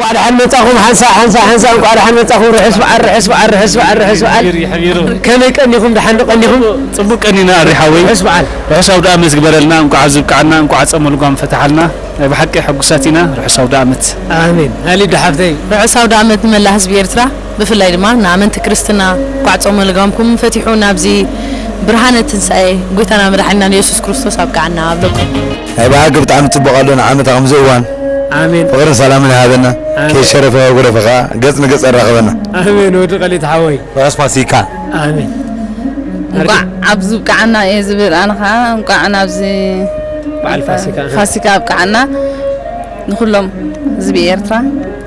እንቋዕ ደሓን መጻኹም። ሓንሳ ሓንሳ ሓንሳ፣ እንቋዕ ደሓን መጻኹም። ርሑስ በዓል፣ ርሑስ በዓል፣ ርሑስ በዓል፣ ርሑስ በዓል። ከመይ ቀኒኹም? ደሓን ዶ ቀኒኹም? ጽቡቅ ቀኒና፣ ኣሪ ሓወይ። ርሑስ በዓል። ርሑስ ኣውደ ዓመት ግበረልና፣ እንቋዕ ዝብቃዕና፣ እንቋዕ ጾመ ልጓም ፈታሓልና። ናይ ብሓቂ ሕጉሳት ኢና። ርሑስ ኣውደ ዓመት። ኣሜን። ሃሊዳ ሓፍተይ። ርሑስ ኣውደ ዓመት ንመላእ ህዝቢ ኤርትራ፣ ብፍላይ ድማ ንኣመንቲ ክርስትና እንቋዕ ጾመ ልጓምኩም ፈቲሑ ናብዚ ብርሃነ ትንሳኤ ጎይታና መድሓኒናን የሱስ ክርስቶስ ኣብቅዓና ኣብለኩም። ናይ ብሓቂ ብጣዕሚ ጽቡቕ ኣሎ ንዓመታ ከምዚ እዋን። ኣሜን። ፍቕርን ሰላምን ይሃበና። ኣሜን። ከይሸረፈ ጉረፈ ኸዓ ገጽ ንገጽ ኣራኽበና። ኣሜን። ወዲ ቀሊት ሓወይ። ርሑስ ፋሲካ። ኣሜን። እንቋዕ ኣብዚ ብቅዓና እየ ዝብል፣ ኣነ ኸዓ እንቋዕ ናብዚ በዓል ፋሲካ። ፋሲካ ኣብቅዓና። ንኹሎም ህዝቢ ኤርትራ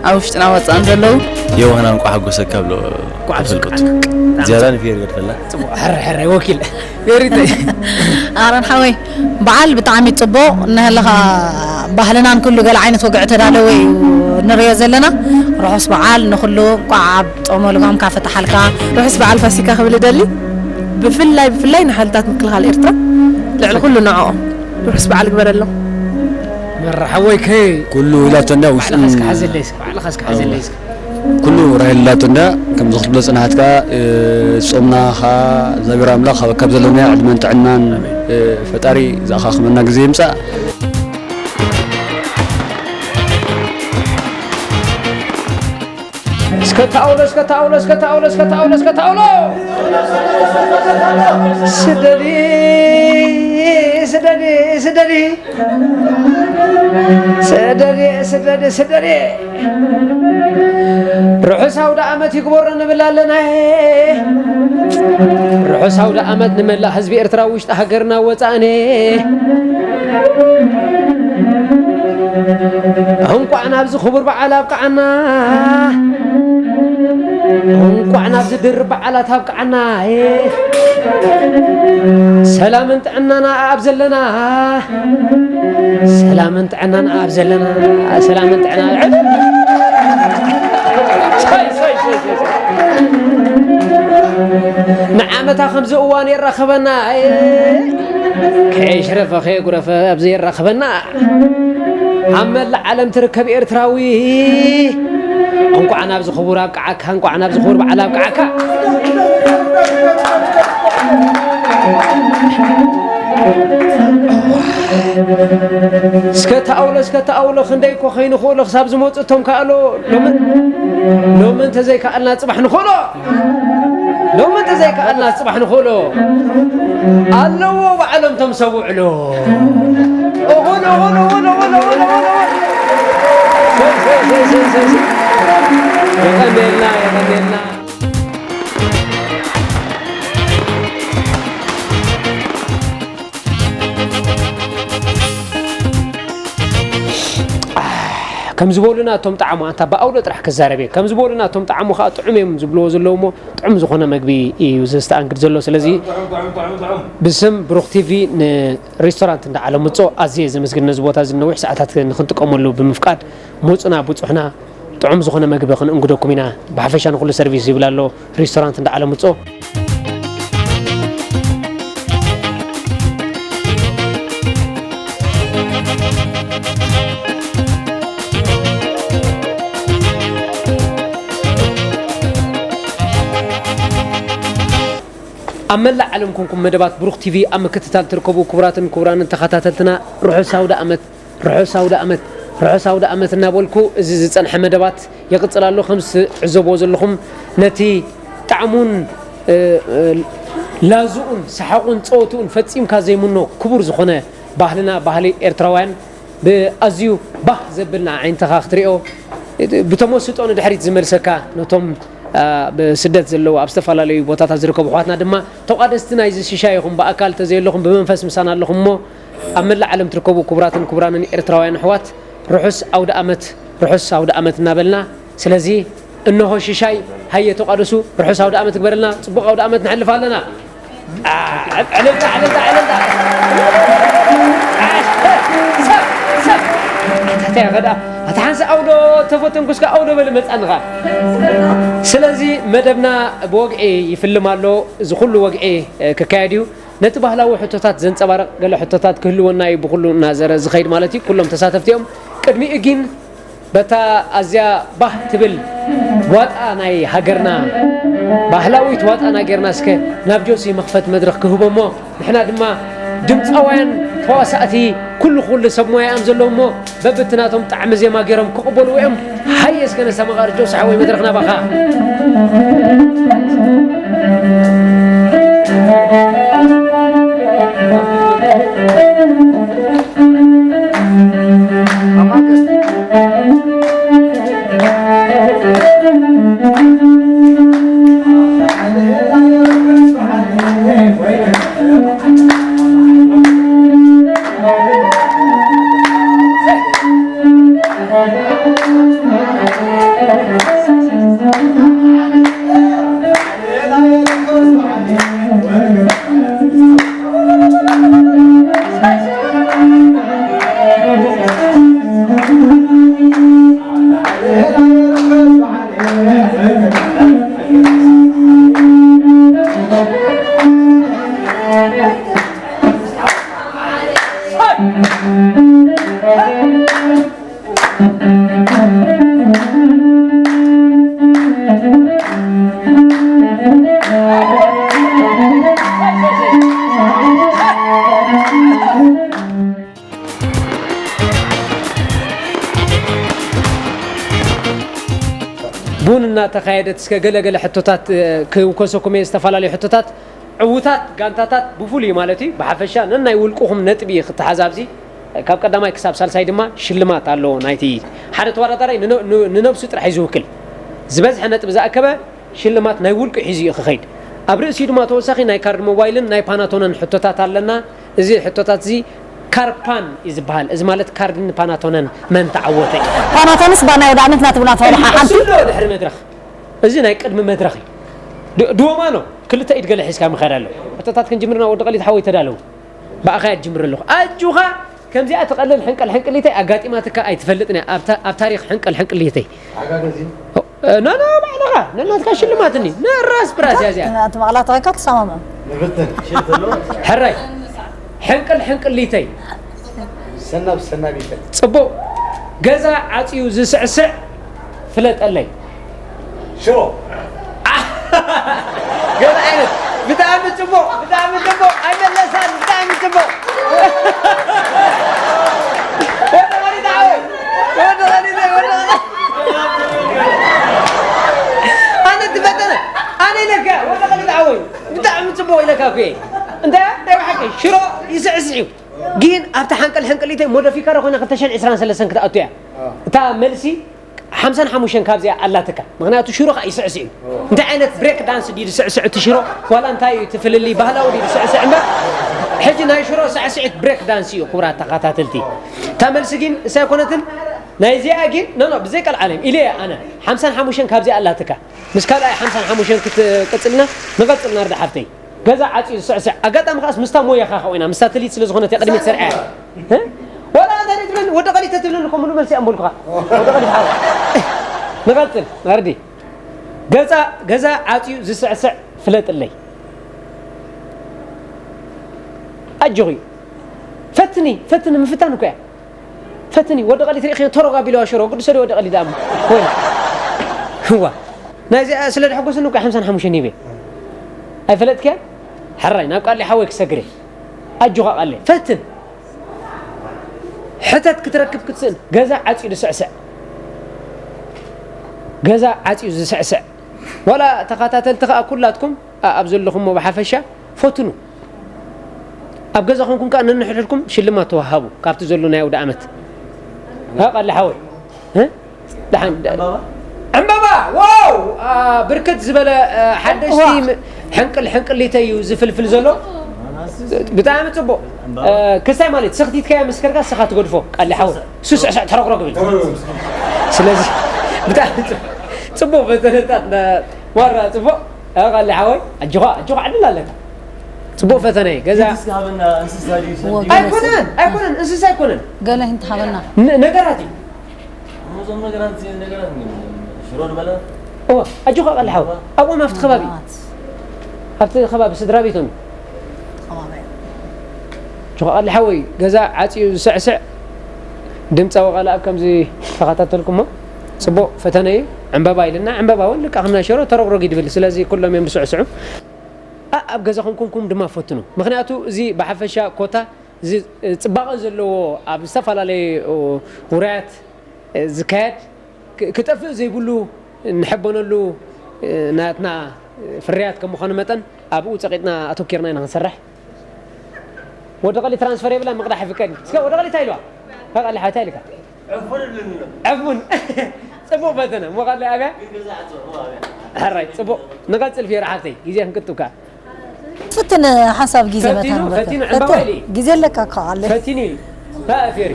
ኣብ ውሽጥና ወጻእን ዘለዉ። ዮሃና እንቋዕ ሓጎሰካ ብሎ እንቋዕ ተፈልቀቱ። ሓጎሰካ። ዝያዳ ንፍየር ገድፈላ። ጽቡቕ፣ ሕረ፣ ሕረ፣ ወኪል። ሜሪተይ። ኣረን ሓወይ፣ በዓል ብጣዕሚ ጽቡቕ፣ እናሃለኻ ባህልናን ኩሉ ገለ ዓይነት ወግዒ ተዳለወ እዩ ንሪኦ ዘለና። ርሑስ በዓል ንኹሉ፣ እንቋዕ ኣብ ጾመ ልጓምካ ፈታሓልካ። ርሑስ በዓል ፋሲካ ክብል እደሊ። ብፍላይ፣ ብፍላይ ንሓይልታት ምክልኻል ኤርትራ፣ ልዕሊ ኩሉ ንዕኦም። ርሑስ በዓል ግበረሎም። መራ ሓወይ ከይ ኩሉ ኢላቶ እንዳ ውሽጥን ባዕልኻ እስከ ሓዘለይ እስከ፣ ባዕልኻ እስከ ሓዘለይ እስከ። ኩሉ ራሄል ላቶ እንዳ ከምዚ ክትብሎ ጽናሕትካ፣ እ፣ ጾምና ኸኣ እግዚኣብሔር ኣምላኽ ካብ፣ ካብ ዘለናዮ ዕድመን ጥዕናን፣ ኣሜን። እ፣ ፈጣሪ ዝኣኻኽመና ግዜ ይምጻእ። እስከ ተኣውሎ፣ እስከ ተኣውሎ፣ እስከ ተኣውሎ፣ እስከ ተኣውሎ፣ እስከ ተኣውሎ። ስደዲ፣ ስደዲ፣ ስደዲ። ስደዴ፣ ስደዴ፣ ስደዴ። ርሑስ ኣውደ ዓመት ይግበሮ ንብል ኣለና። ርሑስ ኣውደ ዓመት ንመላእ ህዝቢ ኤርትራ፣ ውሽጢ ሃገርና ወጻእኔ። እንቋዕ ናብዚ ክቡር በዓል ኣብቅዓና። እንቋዕ ናብዚ ድርብ በዓላት ኣብቅዓና። ሰላምን ጥዕናና ኣብ ዘለና። ሰላምን ጥዕናን ኣብ ዘለና፣ ሰላምን ጥዕናን። ንዓመታ ከምዚ እዋን የራኽበና፣ ከይሽረፈ ከየጉረፈ ኣብዚ የራኽበና። ኣብ መላእ ዓለም ትርከብ ኤርትራዊ፣ እንቋዕ ናብዚ ክቡር ኣብቅዓካ፣ እንቋዕ ናብዚ ክቡር በዓል ኣብቅዓካ። እስከ ተኣውሎ፣ እስከ ተኣውሎ፣ ክንደይ እኮ ከይንኽእሎ ክሳብ ዝመጹ እቶም ከኣሎ። ሎሚ፣ ሎሚ እንተዘይከኣልና ጽባሕ ንኽእሎ። ሎሚ እንተዘይከኣልና ጽባሕ ንኽእሎ። ኣለዎ ባዕሎም እቶም ሰብ ውዕሎ። እኹል፣ እኹል፣ እኹል። የቐንየልና፣ የቐንየልና። ከም ዝበሉና እቶም ጣዕሙ፣ ኣንታ ብኣውሎ ጥራሕ ክዛረብ እየ። ከም ዝበሉና እቶም ጣዕሙ ኸኣ ጥዑም እዮም ዝብልዎ ዘለዉ እሞ፣ ጥዑም ዝኾነ መግቢ እዩ ዘስተኣንግድ ዘሎ። ስለዚ ጥዑም፣ ጥዑም፣ ጥዑም፣ ጥዑም። ብስም ብሩኽ ቲቪ ንሬስቶራንት እንዳ ዓለምጾ ኣዝየ ዘመስግን፣ ነዚ ቦታ እዚ ነዊሕ ሰዓታት ንኽንጥቀመሉ ብምፍቃድ፣ መጹና፣ ብጹሕና፣ ጥዑም ዝኾነ መግቢ ክንእንግደኩም ኢና። ብሓፈሻ ንኹሉ ሰርቪስ ይብል ኣሎ ሬስቶራንት እንዳ ዓለምጾ። ኣብ መላእ ዓለም ኮንኩም መደባት ብሩኽ ቲቪ ኣብ ምክትታል ትርከቡ ክቡራትን ክቡራንን ተኸታተልትና፣ ርሑስ ኣውደ ኣመት፣ ርሑስ ኣውደ ኣመት፣ ርሑስ ኣውደ ኣመት እናበልኩ፣ እዚ ዝጸንሐ መደባት ይቕጽል ኣሎ። ከም ዝዕዘብዎ ዘለኹም፣ ነቲ ጣዕሙን፣ እ፣ እ፣ ላዝኡን ሰሓቑን ጸወትኡን ፈጺምካ ዘይምኖ ክቡር ዝኾነ ባህልና፣ ባህሊ ኤርትራውያን ብኣዝዩ ባህ ዘብል ንዓይንትኻ ክትሪኦ፣ ብተመስጦ ንድሕሪት ዝመልሰካ፣ ነቶም፣ ኣ፣ ብስደት ዘለዉ፣ ኣብ ዝተፈላለዩ ቦታታት ዝርከቡ ኣሕዋትና ድማ ተቋደስቲ ናይዚ ሽሻይ ኢኹም። ብኣካል ተዘየለኹም ብመንፈስ ምሳና ኣለኹም እሞ፣ ኣብ መላእ ዓለም ትርከቡ ክቡራትን ክቡራንን ኤርትራውያን ኣሕዋት፣ ርሑስ ኣውደ ኣመት፣ ርሑስ ኣውደ ኣመት እናበልና፣ ስለዚ እንሆ ሽሻይ፣ ሃየ ተቋደሱ፣ ርሑስ ኣውደ ኣመት ይግበረልና፣ ጽቡቕ ኣውደ ኣመት ነሕልፍ ኣለና። አ፣ ዕልልታ፣ ዕልልታ፣ ዕልልታ። አ፣ ሰብ፣ ሰብ። ኣታ እንታይ ኢኻ ደኣ? ኣታ ሓንሳእ ኣውዶ ተፈተንኩስካ ኣውዶ በል መጻንኻ። ስለዚ መደብና ብወግዒ ይፍልም ኣሎ። እዚ ኩሉ ወግዒ፣ እ፣ ክካየድ እዩ። ነቲ ባህላዊ ሕቶታት ዘንጸባርቕ ገለ ሕቶታት ክህልወና እዩ፣ ብኹሉ እናዘረ ዝኸይድ ማለት እዩ። ኩሎም ተሳተፍቲ እዮም። ቅድሚኡ ግን በታ ኣዝያ ባህ ትብል ዋጣ ናይ ሃገርና፣ ባህላዊት ዋጣ ናይ ሃገርና እስከ ናብ ጆሲ መኽፈት መድረኽ ክህቦ እሞ፣ ንሕና ድማ ድምፃውያን ተዋሳእቲ ኩሉ ኩሉ ሰብ ሞያ እዮም ዘለዉ እሞ፣ በብቲ ናቶም ጣዕሚ ዜማ ገይሮም ክቕበልዎ እዮም። ሃየ እስከ ነስተማቐር ጆሲ ሓወይ፣ መድረኽ ናባኻ። ቡን እናተኻየደት እስከ ገለ ገለ ሕቶታት፣ እ፣ ክውከሰኩም እየ፣ ዝተፈላለዩ ሕቶታት። ዕዉታት ጋንታታት ብፍሉይ ማለት እዩ፣ ብሓፈሻ ነናይ ውልቅኹም ነጥቢ እዩ ክተሓዝ። ኣብዚ ካብ ቀዳማይ ክሳብ ሳልሳይ ድማ ሽልማት ኣለዎ። ናይቲ ሓደ ተወዳዳራይ ንነ-፣ ን-፣ ንነብሱ ጥራሕ እዩ ዝውክል። ዝበዝሐ ነጥቢ ዝኣከበ ሽልማት ናይ ውልቁ ሒዙ እዩ ክኸይድ። ኣብ ርእሲኡ ድማ ተወሳኺ ናይ ካርድ ሞባይልን ናይ ፓናቶነን ሕቶታት ኣለና። እዚ ሕቶታት እዚ ካርፓን እዩ ዝበሃል። እዚ ማለት ካርድን ፓናቶነን መን ተዓወተ እዩ። ፓናቶንስ ባናይ ወደ ዓመት ናትብላ ተበልሓ ሓንቲ። እሱ ኣሎ ድሕሪ መድረኽ። እዚ ናይ ቅድሚ መድረኽ እዩ። ድ-፣ ድወማኖ ክልተ ኢድ ገለ ሒዝካ ምኸድ ኣሎ። ሕቶታት ክንጅምርና ወዲ ቀሊት ሓወይ ተዳለዉ። ብኣኻ እያ ትጅምር ኣለኹ። ኣጁኻ ከምዚኣ ትቐልል ሕንቀል ሕንቅሊተይ ኣጋጢማትካ ኣይትፈልጥን እያ። ኣብ ታ-፣ ኣብ ታሪኽ ሕንቀል ሕንቅሊተይ። ሓጋገዚ። እ፣ ና፣ ና፣ ባዕልኻ፣ ነናትካ ሽልማትኒ። ንራስ ብራስ እያ እዚኣ። እቲ መቕላ ተኸይካ ትሰማምዑ። ንፍትን። ሽል ተሎ። ሕራይ። ሕንቅል ሕንቅሊተይ። ሰናብ ሰናቢተይ። ጽቡቕ። ገዛ ዓጽዩ ዝስዕስዕ ፍለጠለይ። ሽሮ። ገለ ዓይነት። ብጣዕሚ ጽቡቕ፣ ብጣዕሚ ጽቡቕ። ኣይመለሳን፣ ብጣዕሚ ጽቡቕ። ወዲ ቐሊት ዓወት። ወዲ ቐሊት፣ ወዲ ቐሊት። ኣነ ትፈተነ። ኣነ ኢለካ፣ ወዲ ቐሊት ዓወት። ብጣዕሚ ጽቡቕ ኢለካ እኮ እየ። እንታይ፣ እንታይ ብሓቂ ሽሮ ይስዕስዕ እዩ። ግን ኣብታ ሓንቀል ሕንቅሊተይ ሞደፊካረ ኮይና ክልተ ሽሕን ዕስራን ሰለስተን ክትኣቱ እያ። ኣዎ። እታ መልሲ ሓምሳን ሓሙሽተን ካብዚኣ ኣላትካ። ምኽንያቱ ሽሮ ኸኣ ይስዕስዕ እዩ። ኣዎ። እንታይ ዓይነት ብሬክ ዳንስ ድዩ ዝስዕስዕ እቲ ሽሮ? ዋላ እንታይ እዩ እቲ ፍልልይ? ባህላዊ ድዩ ዝስዕስዕ እምበር? ሕጂ ናይ ሽሮ ሳዕስዒት ብሬክ ዳንስ እዩ፣ ክቡራት ተኸታተልቲ። እታ መልሲ ግን እሳ ኣይኮነትን። ናይዚኣ ግን፣ ኖ፣ ኖ፣ ብዘይ ቀልዓለም ኢለ እየ ኣነ። ሓምሳን ሓሙሽተን ካብዚኣ ኣላትካ። ምስ ካልኣይ ሓምሳን ሓሙሽተን ክትቅጽልና፣ ንቐጽል ናርዳ ሓፍተይ። ገዛ ዓጽዩ ዝስዕስዕ። ኣጋጣሚ ከኣስ ምስታ ሞያኻ ኸኣ ኮይና፣ ምስታ ትልሂት ስለ ዝኾነት እያ ቅድሚት ስርዐያ። እ? ዋላ ኣንታ ደይ ትብለኒ፣ ወዲ ቀሊተ ትብለኒ እኮ ምሉእ መልሲ እያ እምበልኩኻ። ወዲ ቀሊት ሓወይ። ንቐጽል፣ ናርዲ። ገዛ፣ ገዛ ዓጽዩ ዝስዕስዕ ፍለጥለይ። ኣጆኺ። ፈትኒ፣ ፈትኒ፣ ምፍታን እኮ እያ። ፈትኒ፣ ወዲ ቀሊት ርኢኺ ተሮግ ኣቢልዋ ሽሮ፣ ግዲ ሰዲ ወዲ ቀሊት ደኣ እሞ። ወይ። እዋ። ናይዚኣ ስለ ደሐጎስኒ እኮ ሓምሳን ሓሙሽተን ሂበ። ኣይፈለጥክያን? ሕራይ፣ ናብ ቃሊ ሓወይ ክሰግር እየ። ኣጆኻ ቃሊ። ፈትን። ሕተት ክትረክብ ክትስእን። ገዛ ዓጽዩ ዝስዕስዕ። ገዛ ዓጽዩ ዝስዕስዕ። ዋላ ተኸታተልቲ ከኣ ኩላትኩም ኣ-፣ ኣብ ዘለኹሞ ብሓፈሻ ፈትኑ። ኣብ ገዛ ኮንኩም ከኣ ነንሕድሕድኩም ሽልማት ተወሃቡ ካብቲ ዘሎ ናይ ኣውደ ኣመት። ሃ፣ ቃሊ ሓወይ። እ? ደሓን፣ ደ-፣ ዕምባባ? ዕምባባ! ዋው! ኣ፣ ብርክት ዝበለ፣ እ፣ ሓደሽቲ ዋው! ም-፣ ሕንቅል ሕንቅሊተይ እዩ ዝፍልፍል ዘሎ። ብጣዕሚ ጽቡቕ። እ፣ ክስታይ ማለት ሰኽቲትካዮ ምስ ከድካ ንስኻ ትገድፎ፣ ቃሊ ሓወይ። ሱስዕ፣ ስዕ፣ ተረግረግ ብል። ስለዚ፣ ብጣዕሚ ጽቡቕ። ጽቡቕ ፈተነታት ና-፣ ዋራ ጽቡቕ። እ፣ ቃሊ ሓወይ፣ ኣጆኻ፣ ኣጆኻ ዕድል ኣለካ። ጽቡቕ ፈተነ እዩ። ገዛ እስኪ ሃበና፣ እንስሳ ድዩ ሰብ እዎ፣ ድዩ? ገለ ሰብ። ኣይኮነን፣ ኣይኮነን፣ እንስሳ ኣይኮነን። ገለ እንተሃበና። ን-፣ ነገራት እዩ። እዞም ነገራት፣ ነገራት ሽሮ ዝበለ? እዎ፣ ኣጆኻ ቃሊ ሓወይ። ኣብኦም ኣብቲ ከባቢ። ኣብቲ ከባቢ ስድራ ቤቶም እዩ። ከባቢ። ኣጆኻ ቃሊ ሓወይ፣ ገዛ ዓጽዩ ዝስዕስዕ ድምፃዊ ቃልኣብ ከምዚ ተኸታተልኩሞ፣ ጽቡቕ ፈተነ እዩ። ዕምበባ ኢልና፣ ዕምበባ እውን ልክዕ ከም ናይ ሸሮ ተረግረግ እዩ ድብል። ስለዚ ኩሎም እዮም ዝስዕስዑ። ኣ-፣ ኣብ ገዛኹም ኮንኩም ድማ ፈትኑ። ምኽንያቱ እዚ ብሓፈሻ ኮታ፣ እዚ ጽባቐ ዘለዎ ኣብ ዝተፈላለዩ ውራያት ዝካየድ፣ ክ-፣ ክጠፍእ ዘይብሉ፣ ንሕበነሉ ናትና ፍርያት ከም ምዃኑ መጠን፣ ኣብኡ ጸቒጥና ኣተኪርና ኢና ክንሰርሕ። ወዲ ቀሊ ትራንስፈር የብላን፣ ምቕዳሕ ይፍቀድ። እስከ ወዲ ቀሊ እንታይ ኢልዋ? ሃ፣ ቀሊ ሓወይ እንታይ ኢልካ? ዕፉን። ጽቡቕ ፈተነ። እሞ ቀሊ ኣብያ? ሕራይ፣ ጽቡቕ። ንቐጽል ፊዮሪ ሓፍተይ፣ ግዜ ክንክትብካ። ፍትን ሓንሳብ ግዜ ፈቲኑ፣ መታን በቃ። ፈቲኑ፣ ዕምባባ ፈትን። ኢሉ። ግዜ ኣለካ እኮ ኣለ። ፈቲኑ ኢሉ። ሃ፣ ፊዮሪ።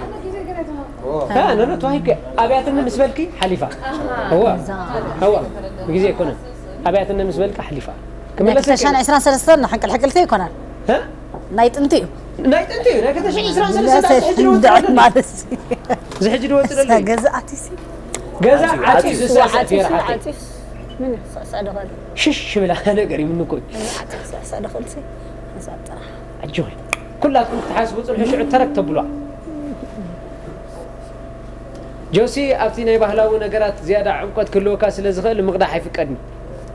ሃ፣ ኖ፣ ኖ፣ ተዋሂብኪ። ኣብያትኒ ምስ በልኪ ሓሊፋ። እዋ። እዋ። ብግዜ ኣይኮነን። ኣብያትኒ ምስ በልኪ ሓሊፋ። ናይ ክልተ ሽሕን ዕስራን ሰለስተን ሕንቅል ሕንቅልቲ ኣይኮነን። ሃ? ናይ ጥንቲ እዩ። ናይ ጥንቲ እዩ። ናይ ክልተ ሽሕን ዕስራን ሰለስተን ኣብዚ ሕጂ ንወጽእ እንድዕት ኣለና። ማለት እዩ። እዚ ሕጂ ንወጽእ ኣለና። ገዛ ኣቲሲ። ገዛ ዓፂዩ ዝስዕስዕ ፊዮሪ ሓፍተይ። ዓፂዩስ ምን ስዕስዕ ደኸል? ሽሽ ብላ ነገር ይምንኮ። ዓፂዩ ዝስዕስዕ ደኸልሲ። ሓንሳብ ጥራሕ። ኣጆኺ። ኩላትኩም ክትሓስቡ ጽንሑ፣ ሽዑ ተረክ ተብሏ። ጆሲ፣ ኣብቲ ናይ ባህላዊ ነገራት ዝያዳ ዕምቆት ክህልወካ ስለ ዝኽእል ምቕዳሕ ኣይፍቀድን።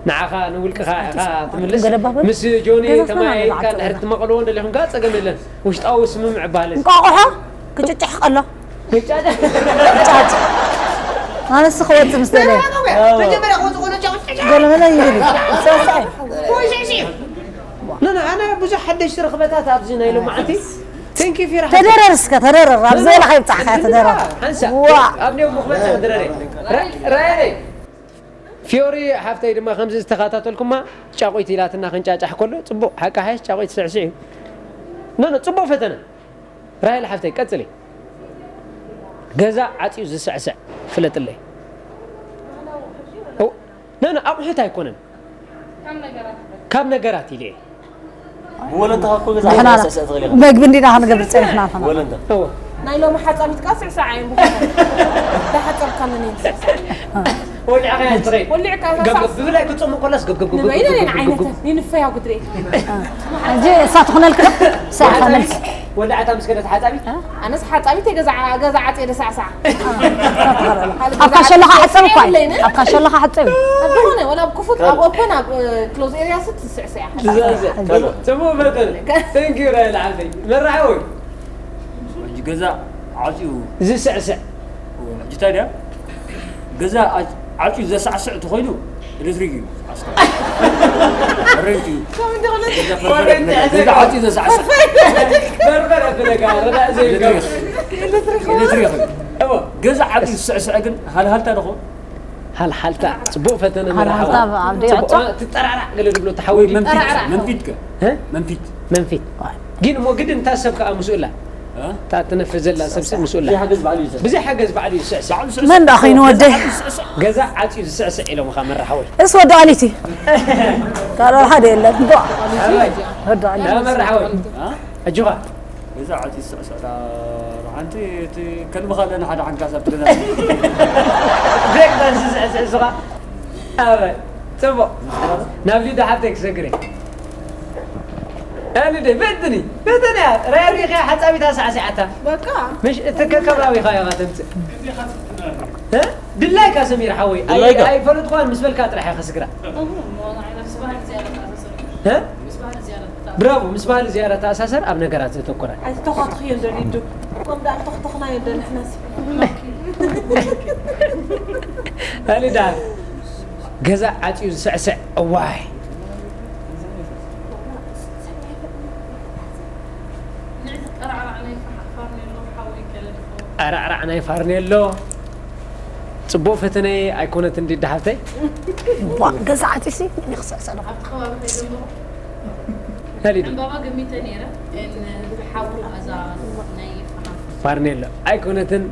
ንዓኻ ንውልቅኻ ኢኻ ትምልስ። ገለባበት? ምስ ጆኒ ገዛስና ከማይ ናበል ኢልካ ዓፂ እንድሕር ገዛ። ትመቐልዎ እንደሊኹም ከኣ ጸገም የለን። ውሽጣዊ ስምምዕ ይበሃል እዚ። እንቋቑሖ ክጭጭሕ ከሎ። ግጫጭ። ጫጭ። ኣነስ ክወጽእ ምስ ደለየ። መጀመርያ ክወጽእ ከሎ ጫጭ፣ ጫጭ። ገለመለ ይብል። ሰሰይ። ወይ ሽዕሽዕ። ኖ፣ ኖ፣ ኣነ ብዙሕ ሓደሽቲ ርኽበታት ኣብዚ ናይ ሎማዓንቲ። Thank you ፊራ። ተደረር እስከ፣ ተደረር። ኣብ ዝበላ ከይብጻሕካ ተደረር። ሓንሳ። ዋ። ኣብ ኔው ምኽመጽ ተደረረ። ራ-፣ ራያለይ። ፊዮሪ ሓፍተይ ድማ ከምዚ ዝተኸታተልኩማ ጫቑይቲ ኢላትና ክንጫጫሕ ከሎ ጽቡቕ፣ ሓቂ ሓይሽ ጫቑይቲ ስዕስዕ እዩ። ኖ፣ ኖ፣ ጽቡቕ ፈተነ። ራሄል ሓፍተይ ቀጽሊ። ገዛ ዓጽዩ ዝስዕስዕ ፍለጥለይ። ኦ፣ ኖ፣ ኖ፣ ኣቑሑት ኣይኮነን። ካብ ነገራት ኢለ እየ። ብወለንታኻ እኮ ገዛ ንሕና ዓጽዩ ዝስዕስዕ ትኽእል ኢኻ። መግቢ እንዲና ክንገብር ጸኒሕና ንሕና። ወለንታ። እዎ። ናይ ሎሚ ሓጻቢትካ ስዕስዕ ኣየን ብኾነ። እንዳሓጸብካ መን እየን ስዕስዕ? ወሊዕካያ ትኸይድ። ወሊዕካ እዛ ገብ-፣ ገብ-፣ ሳዕሳዕ። ብፍላይ ክትጾም እንከሎስ ገብ-፣ ገብ-፣ ገብ-፣ ንበይነ ገብ-፣ ገብ-፣ ነን ገብ-፣ ገብ-፣ ዓይነት ገብ-፣ እያ ጉድረይ። ሕጂ እሳ ትኾነልካ? እሳ እያ ተመልስ። ወላዕታ ምስ ከደት ሓጻቢት? ኣነስ ሓጻቢት እየ ገዛ፣ ገዛ ዓጽየ ደሳዕሳዕ። ኣብ ካሸ ኣለኻ ሕጸብ እኮ እዩ። ኣብ ካሸ ኣለኻ ሕጸብ እዩ። ኣብ ዝኾነ፣ ወላ ኣብ ክፉት፣ ኣብ ኦፐን፣ ኣብ፣ እ፣ ክሎዝ ኤርያ ስት ትስዕስዕ እያ። ትስዕስዕ። ጽቡቕ መጠን። Thank you ራይል ዓብደይ። መራሒ ወይ? ሕጂ ገዛ ዓጽዩ ዝስዕስዕ። ሕጂ ታዲያ ገዛ ዓ-፣ ዓጽዩ ዘሳዕስዕ እንተኾይኑ ኤሌክትሪክ እዩ። ኣስካ። ኮረንቲ እዩ። ገዛ ፈርፈር ኮረንቲ ኣፍለጋ። ገዛ ዓጽዩ ዘሳዕስዕ። ፈርፈር ኣፍለጋ፣ ርዳእ ዘይብሉ። ኤሌክትሪክ። ኤሌክትሪክ እዩ። እዎ። ገዛ ዓጽዩ ዝስዕስዕ ግን ሃልሃልታ ዶ ኾን? ሃልሃልታ፣ ጽቡቕ ፈተነ መርሓባ። ሃልሃልታ ኣብ ደይ ጽቡቕ፣ ዕጾ? እ፣ ትጠራራዕ ገለ ዝብሎ ተሓወዲ። መንፊት፣ ጠራራዕ። መንፊት ከ? እ? መንፊት። መንፊት። ግን እሞ ግድን እታ ሰብ ከኣ ምስኡ ኣላ። እ? እታ ትነፍር ዘላ ሰብ ሲ ምስኡ ኣላ። ብዘይ ሓገዝ ባዕሉ ይስዕስዕ። ብዘይ ሓገዝ ባዕሉ ይስዕስዕ። ባዕሉ ይስዕስዕ። መን ደኣ ኮይኑ ወደይ? ገዛ ዓጽዩ ዝስዕስዕ ኢሎምኻ መራሓወይ። እስ ወዲ ኣሊቲ። ካልኦ ሓደ የለን። ዶ። ኣባይ። ወዲ ኣሊቲ። ያ መራሓወይ። እ? ኣጆኻ። ገዛ ዓጽዩ ዝስዕስዕ ዳ ሓንቲ እቲ ከልብኻ ኣለና ሓደ ሓንካስ ኣብቲ ገዛ። ብሬክ ዳንስ ዝስዕስዕ እሱኻ። ኣበ፣ ጽቡቕ። ናብ ሊዳ ሓብተይ ክሰግር እየ። እ፣ ሊደይ፣ በትኒ፣ በትኒ እያ። ራያ ሪኢኻ ሓጻቢት ኣሳዕሲዓታ። በቃ። ምሽ፣ እቲ ከከባቢኻ ኢኻ ተምጽእ። እ? ድላይካ ሰሚር ሓወይ። ኣይ-፣ ድላይካ። ኣይፈለጥኳን ምስ በልካ ጥራሕ ኢኻ ስግራ። እሁ፣ እሞ ንዓይ ምስ ባህሊ ዝያዳ ተኣሳሰር። እ? ምስ ባህሊ ዝያዳ ተኣሳሰር። ብራቮ፣ ምስ ባህሊ ዝያዳ ተኣሳሰር፣ ኣብ ነገራት ዘተኮረ። ኣይተተኻትኽዮ እንዶ ሊዱ። ከምኡ ደኣ ተኽተኽናዮ እንዶ ንሕናስ። ኣሊ ደኣ ገዛ ዓጽዩ ዝስዕስዕ፣ እዋይ። ጠራዕራዕ ናይ ፋ-፣ ፋርኔሎ ሓወይ ገለ ድኾ። ኣራዕራዕ ናይ ፋርኔሎ። ጽቡቕ ፈተነ ኣይኮነትን ዲዳ ሓብተይ። ዋ፣ ገዛ ዓጺሲ መን ይኽሰዕ ሰለኹ? ኣብቲ ከባቢ ከይደ ኣለኹ። ኣሊዲ። ዕምባባ ገሚተ ነይረ፣ ግን ሓዊ እዛ ናይ ፋ-፣ ፋርኔሎ ኣይኮነትን።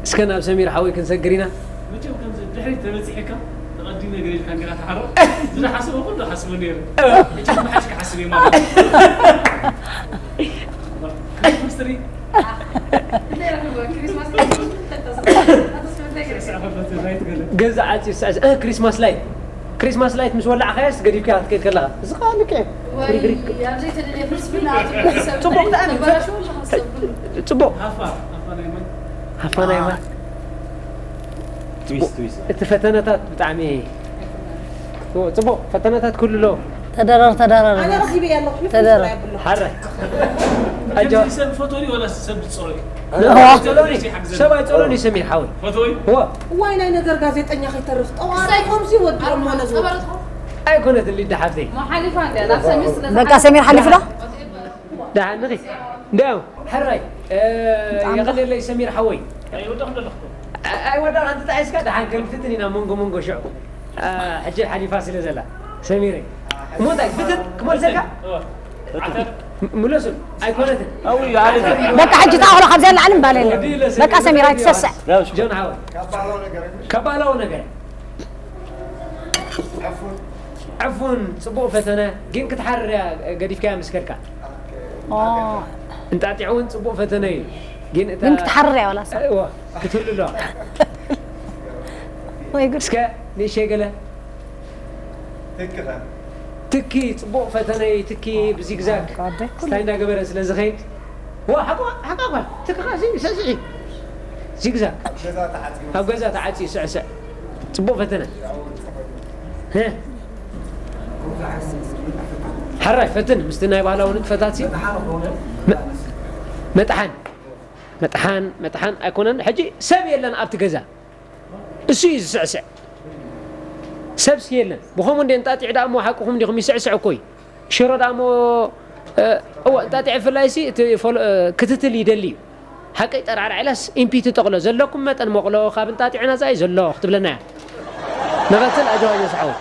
እስከ ናብ ሰሚር ሓወይ ክንሰግር ኢና። መቸም ከምዚ ድሕሪት ተበጺሕካ ተቐዲመ ገለ ኢልካ እንዲኻ ትሓርቕ። ዝሓስቦ ኩሉ ሓስቦ ነይረ። ሕጂ ምሓሽ ክሓስብ እየ ማለት እዩ። ክሪስማስ ትሪ። ክሪስማስ ትሪ። ገዛ ዓጽዩ ዝስዕስዕ፣ እ፣ ክሪስማስ ላይት። ክሪስማስ ላይት ምስ ወላዕካዮስ ገዲፍካዮ ክትከይድ ከለኻ። እዚ ኸኣ ልክዕ እዩ። ወይ ፍሪግሪግ። ኣብ ዘይተደልየ ፍልስፍና ኣትብሉ ሰብ ጽቡቕ ብጣዕሚ። ተበላሽዎ ኣለኻ ሰብ ብሉ። ጽቡቕ። ሃፋ፣ ሃፋ ናይ ማይ። ኣፋናይማ ትዊስት ትዊስት እቲ ፈተነታት ብጣዕሚ ጽቡቕ ፈተነታት ኩሉ ኣሎ። ተደረር ተደረር ኣነ ረኺበ ያለኹ ተደረር ሓረ ኣጆ ሰብ ፈቶኒ ወላ ሰብ ዝጸወይ ጸሎኒ ሰብ ኣይጸሎኒ ሰሚር ሓወይ ፈቶይ እዋ እዋይ ናይ ነገር ጋዜጠኛ ከይተርፍ ጠዋሪ ከምዚ ወዲኦም ሆነ ዝወ ኣይኮነትን ሊዳ ሓፍተይ በቃ ሰሚር ሓሊፉ ዶ ደሓን ንኺ እንዲያው ሕራይ የቐለለይ ሰሚር ሓወይ ኣይወዳቕ እንተ ተጣዒስካ ደሓን ከንፍትን ኢና መንጎ መንጎ ሽዑ ሕጂ ሓሊፋ ስለ ዘላ ሰሚረይ እሞ እንታይ ፍትን ክመልሰካ ምለሱ ኣይኮነትን በቃ ሕጂ ተኣኽሎ ካብ ዘላ ዓለም ባለ የለን በቃ ሰሚር ኣይትሰስዕ ጆን ሓወይ ካብ ባህላዊ ነገር ዕፉን ጽቡቕ ፈተነ ግን ክትሓርር እያ ገዲፍካያ ምስ ከድካ እንጣጢዕ እውን ጽቡቕ ፈተነ እዩ ግን እታ ግን ክትሓርር እያ ዋላ እሳ እዋ ክትህሉ ኣለዋ ወይ ጉድ እስከ ንእሸይ ገለ ትኪ ጽቡቕ ፈተነ እዩ ትኪ ብዚግዛግ ስታይ እንዳገበረ ስለ ዝኸይድ ዋ ሓቋ ሓቋ ጓል ትኪ ኸዓ ስዕስዒ ዚግዛግ ኣብ ገዛ ተዓፅዩ ስዕስዕ ጽቡቕ ፈተነ ሕራይ ፈትን ምስቲ ናይ ባህላዊ ንጥፈታት መጥሓን መጥሓን መጥሓን ኣይኮነን ሕጂ ሰብ የለን ኣብቲ ገዛ እሱ እዩ ዝስዕስዕ ሰብሲ የለን ብኸምኡ እንደ እንጣጢዕ ደኣ እሞ ሓቅኹም እንዲኹም ይስዕስዕ እኮ እዩ ሽሮ ደኣ እሞ እወ እንጣጢዕ ብፍላይ ሲ ክትትል ይደሊ እዩ ሓቀይ ጠራዕራዕ ኢላስ ኢምፒ ትጠቕሎ ዘለኩም መጠን መቕሎ ካብ እንጣጢዕና ዛይ ዘሎ ክትብለና እያ ንቐትል ኣጀዋዮ ሰሓው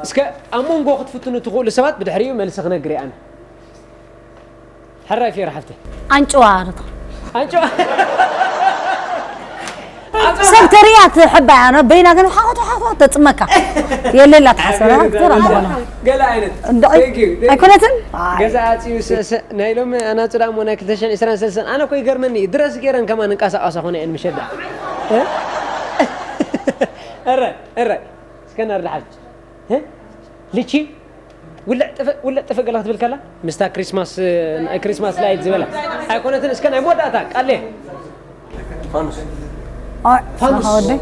እስከ ኣብ መንጎ ክትፍትኑ ትኽእሉ ሰባት ብድሕሪኡ መልሲ ክነግር እየ ኣነ ሕራይ ፌር ሓፍተ ኣንጭዋ ኣንጭዋ ሰብ ተሪያ ትሕባ እያ በይና ግን ሓወት ሓወት ተፅመካ የለላ ተሓሰበ ዘራ ምኾነ ገለ ዓይነት ኣይኮነትን ገዛ ኣፅዩ ስእስእ ናይ ሎሚ ኣናፁ ዳ እሞ ናይ ክልተ ሽሕን ዕስራን ሰለስተን ኣነ እኮ ይገርመኒ ድረስ ገይረን ከማን እንቀሳቀሳ ኮነ እየን ምሸዳ እረ እረ እስከ ናርዳ ሓጅ ልቺ ውልዕ ጥፍእ ውልዕ ጥፍእ ገለ ክትብል ከላ ምስታ ክሪስማስ ናይ ክሪስማስ ላይት ዝበላ ኣይኮነትን እስከ ናይ መወዳእታ ቃሌ ፋኑስ ፋኑስ ወደይ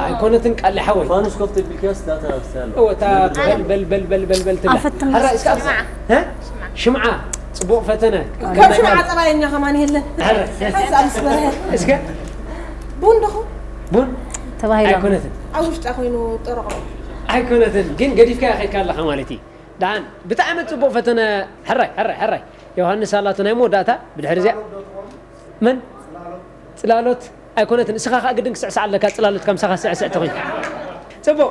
ኣይኮነትን ቃሌ ሓወይ ፋኑስ ኮፍተ ቢልካስ ዳታ ኣፍስያ ኣሎ እወታ በል በል በል በል በል በል ትብላ ኣፈትን ሕራ እስከ ኣብዛ እ? ሽምዓ ጽቡቕ ፈተነ ከም ሽምዓ ጠባየኛ ከማን የለን ሓንሳ ምስ በርሀ እስከ ቡን ደኹ ቡን ተባሂሎም ኣይኮነትን ኣብ ውሽጣ ኮይኑ ጠረቆ ኣይኮነትን ግን ገዲፍካያ ከድካ ኣለኻ ማለት እዩ ደሓን ብጣዕሚ ጽቡቕ ፈተነ ሕራይ ሕራይ ሕራይ ዮሃንስ ኣላቶ ናይ መወዳእታ ብድሕሪ እዚኣ መን ጽላሎት ኣይኮነትን እስኻ ከዓ ግድን ክስዕስዕ ኣለካ ጽላሎት ከም ሰኻ ስዕስዕ ተኾይኑ ጽቡቕ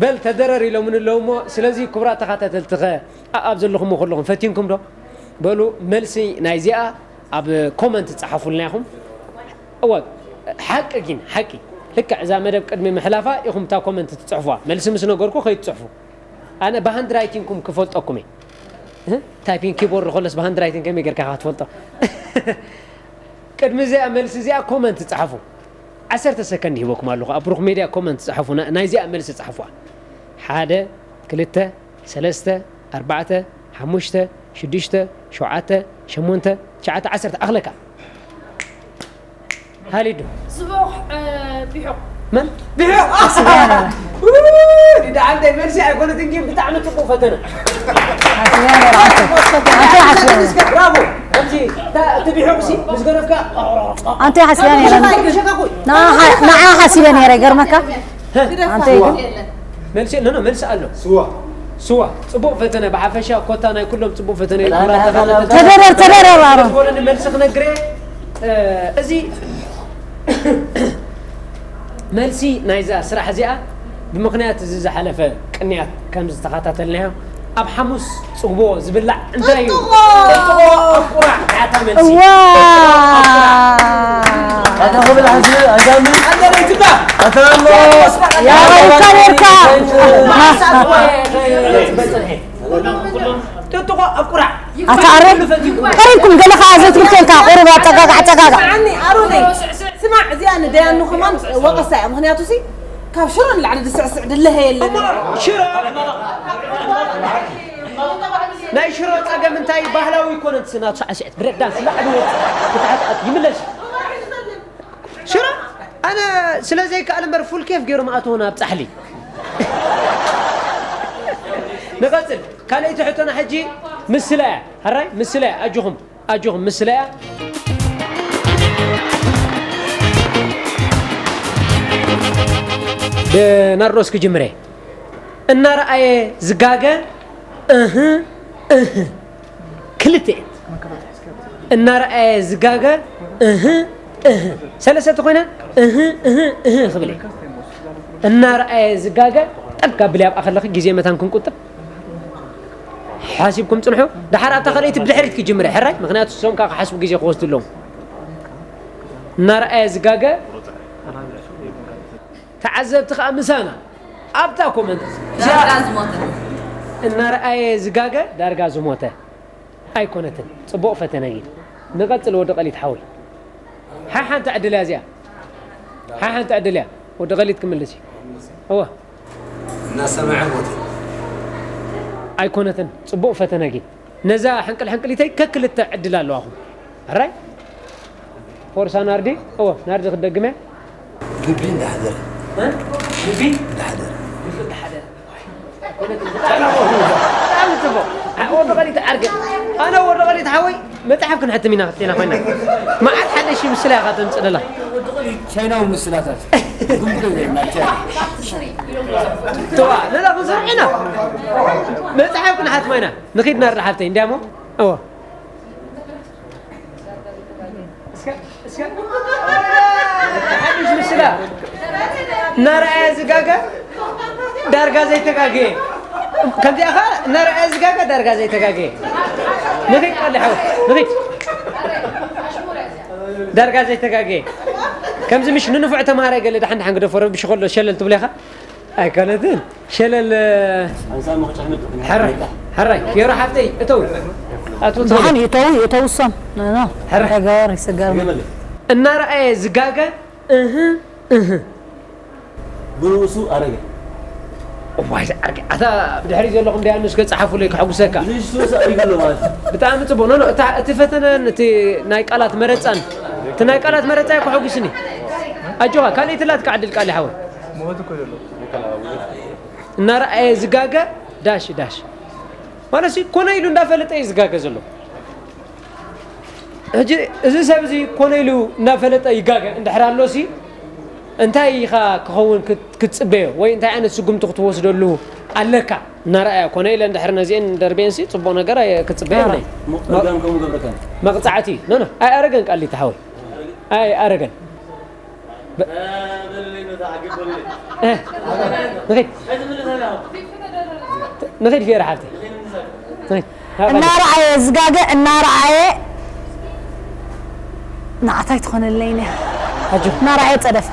በል ተደረር ኢሎምን ኣለዉ እሞ ስለዚ ክቡራት ተኸታተልትኸ ኣብ ዘለኹሞ ከለኹም ፈቲንኩም ዶ በሉ መልሲ ናይዚኣ ኣብ ኮመንት ጸሓፉልና ኢኹም እወ ሓቂ ግን ሓቂ ልክዕ እዛ መደብ ቅድሚ ምሕላፋ ኢኹም እታ ኮመንት ትጽሕፉዋ መልሲ ምስ ነገርኩ ከይትጽሕፉ ኣነ ብሃንድ ራይቲንግኩም ክፈልጠኩም እየ ታይፒንግ ኪቦርድ ከሎስ ብሃንድ ራይቲንግ ከመይ ጌርካ ኢኻ ትፈልጦ ቅድሚ እዚኣ መልሲ እዚኣ ኮመንት ጸሓፉ ዓሰርተ ሰከንድ ሂበኩም ኣለኹ ኣብ ብሩኽ ሜድያ ኮመንት ጸሓፉ ናይዚኣ መልሲ ጸሓፉዋ ሓደ ክልተ ሰለስተ ኣርባዕተ ሓሙሽተ ሽዱሽተ ሸውዓተ ሸሞንተ ትሽዓተ ዓሰርተ ኣኽለካ ሃሊዱ ጽቡቕ ቢሑቕ መን ቢሑ ዳዓንተ መልሲ ኣይኮነትን ግን ብጣዕሚ ጽቡቕ ፈተነ ብራቮ ከምዚ እቲ ቢሑቕ ሲ ምስ ገረፍካ ኣንተ ሓስያ ነረ ንዓ ሓሲበ ነረ ገርመካ ኣንተ ግን መልሲ ኖ ኖ መልሲ ኣሎ ስዋ ስዋ ጽቡቕ ፈተነ ብሓፈሻ ኮታ ናይ ኩሎም ጽቡቕ ፈተነ ተደረር ተደረር ኣሮን ወለኒ መልሲ ክነግረ እዚ መልሲ ናይዛ ስራሕ እዚኣ ብምኽንያት እዚ ዝሓለፈ ቅንያት ከም ዝተኸታተልናዮ ኣብ ሓሙስ ጽግቦ ዝብላዕ እንታይ እዩ ጥጥቆ ኣብ ቁራዕ ያታ መልሲ ዋ ኣታ ክብል ሓዚ ኣጋሚ ኣንተ ትብላ ኣታ ኣሎ ያረውካ ነርካ ጥጥቆ ኣብ ቁራዕ ኣታ ኣረ ቀሪብኩም ገለ ከዓ ዘትብልከልካ ቁሩብ ኣፀጋጋዕ ፀጋጋዕ ስማዓኒ ኣሮነይ ስማዕ እዚኣ ንደያኑ ከማን ወቀሳ እያ ምክንያቱ ሲ ካብ ሽሮ ንላዕሊ ዝስዕስዕ ድለሀ የለን ሽሮ ናይ ሽሮ ጸገም እንታይ ባህላዊ ይኮነ፣ ስናቱ ሳዕስዕት ብሬክ ዳንስ ላዕሊ ወጽእ፣ ክትሓት ይምለስ። ሽሮ ኣነ ስለ ዘይከኣል እምበር ፉል ኬፍ ገይሮም ኣተውና ኣብ ጻሕሊ። ንቐጽል። ካልኣይቲ ሕቶና ሕጂ ምስላ እያ። ሕራይ ምስላ እያ። ኣጆኹም፣ ኣጆኹም ምስላ እያ። ብናርዶስ ክጅምር እየ። እናረኣየ ዝጋገ እህ እህ ክልተ እየን። እናረኣየ ዝጋገ እህ እህ ሰለስተ ተኾይነ እህ እህ እህ ክብል እየ። እናረኣየ ዝጋገ ጠብ ካብ ብልያ ኣብኣ ከለኺ ግዜ መታን ክንቁጥብ ሓሲብኩም ጽንሑ። ደሓር ኣብታ ካልኣይቲ ብድሕሪት ክጅምር እየ ሕራይ፣ ምኽንያቱ እሶም ከዓ ክሓስቡ ግዜ ክወስዱ ኣለዎም። እናረኣየ ዝጋገ ተዓዘብቲ ከዓ ምሳና ኣብታ ኮመንት እዚኣ ዳርጋ ዝሞተ። እናረኣየ ዝጋገ ዳርጋ ዝሞተ ኣይኮነትን። ጽቡቕ ፈተነ ግን ንቐጽል ወዲ ቀሊት ሓወይ። ሓሓንቲ ዕድል እያ እዚኣ። ሓሓንቲ ዕድል እያ። ወዲ ቀሊት ክምልስ እዩ። እወ። እናሰምዐ ሞተ። ኣይኮነትን። ጽቡቕ ፈተነ ግን ነዛ ሕንቅል ሕንቅሊተይ ከክልተ ዕድል ኣለዋኹም። ሕራይ ፎርሳ ናርዲ። እወ ናርዲ ክትደግመ። ልቢ እንዳሓደረ። እ? ልቢ? እንዳሓደረ። ልቢ እንዳሓደረ። ብጣዕሚ ጽቡቕ። ኣ-፣ ወዲ ቐሊት ዓርገ። ኣነ ወዲ ቐሊት ሓወይ መጽሓፍ ክንሕትም ኢና ክትልና ኮይና። መዓት ሓደሽ ምስላ ኢኻ ተምጽእ ደላ። ቻይናዊ ምስላታት። ጉምዶ ናይ ቻይና። ተዋ፣ ነዛ ክንሰርሕ ኢና። መጽሓፍ ክንሓትማ ኢና። ንኺድ ናርዳ ሓፍተይ፣ እንዲያሞ? እወ። እስከ፣ እስከ። ሓድሽ ምስላ። እናረኣየ ዝጋገ፣ ዳርጋ ዘይተጋገየ። ከምዚኣ ኸኣ፣ እናረኣየ ዝጋገ፣ ዳርጋ ዘይተጋገየ። ንኺድ ቀልድ ሓው፣ ንኺድ። ዳርጋ ዘይተጋገየ። ከምዚ ምሽ ንንፉዕ ተማሃራይ ገለ ደሓን ደሓን ግደፎ፣ ረቢሹ ከሎ ሸለል ትብሎ ኢኻ። ኣይኮነትን። ሸለል፣ ኣንሳ መኽጨሕ ምጥፍ። ሕራይ፣ ሕራይ፣ ፊዮሮ ሓፍተይ፣ እተው። ኣቶ ተኽለ። ደሓን ይእተው፣ ይእተው እሶም። ኖ፣ ኖ። ሕራይ። ተገበሪ፣ ስገርሚ። ገመል። እናረኣየ ዝጋገ፣ እህ፣ እህ። ብርእሱ ኣረገ። እዋይ፣ ዝኣርገ። ኣታ ብድሕሪ ዘለኹም ደኣ ንስከ ጸሓፉለይ፣ ከሐጉሰካ። ብርእሱ ኣሪገ ኣሎ ማለት እዩ። ብጣዕሚ ጽቡቕ። ኖ፣ ኖ፣ እታ፣ እቲ ፈተነን እቲ ናይ ቃላት መረጻን፣ እቲ ናይ ቃላት መረጻ እኮ ከሐጉስኒ። ኣጆኻ፣ ካልኣይቲ ላትካ ዕድል ቃል ይሓወይ። እናረኣየ ዝጋገ ዳሽ ዳሽ። ማለት ሲ ኮነ ኢሉ እንዳፈለጠ እዩ ዝጋገ ዘሎ። ሕጂ እዚ ሰብ እዚ ኮነ ኢሉ እንዳፈለጠ ይጋገ እንድሕር ኣሎ ሲ እንታይ ኢኻ ክኸውን ክት-፣ ክትጽበዮ ወይ እንታይ ዓይነት ስጉምቲ ክትወስደሉ ኣለካ? እናረኣየ ኮነ ኢለ እንድሕር ነዚአን ደርቤን ሲ ጽቡቕ ነገር ኣየ-፣ ክትጽበዮ የብለይ። ሞ-፣ ርጋም ከምኡ ገብረካ። መቕጻዕቲ። ኖ፣ ኖ፣ ኣይኣረገን ቃሊቲ ሓወይ። ኣይኣረገን። በ-፣ እ፣ ንኺድ። ንኺድ ፊዮሪ ሓፍተይ። ንኺድ። እናረኣየ ዝጋገ፣ እናረኣየ ንዓታይ ትኾነለይ እያ። ኣጆ። እናረኣየ ጸደፈ።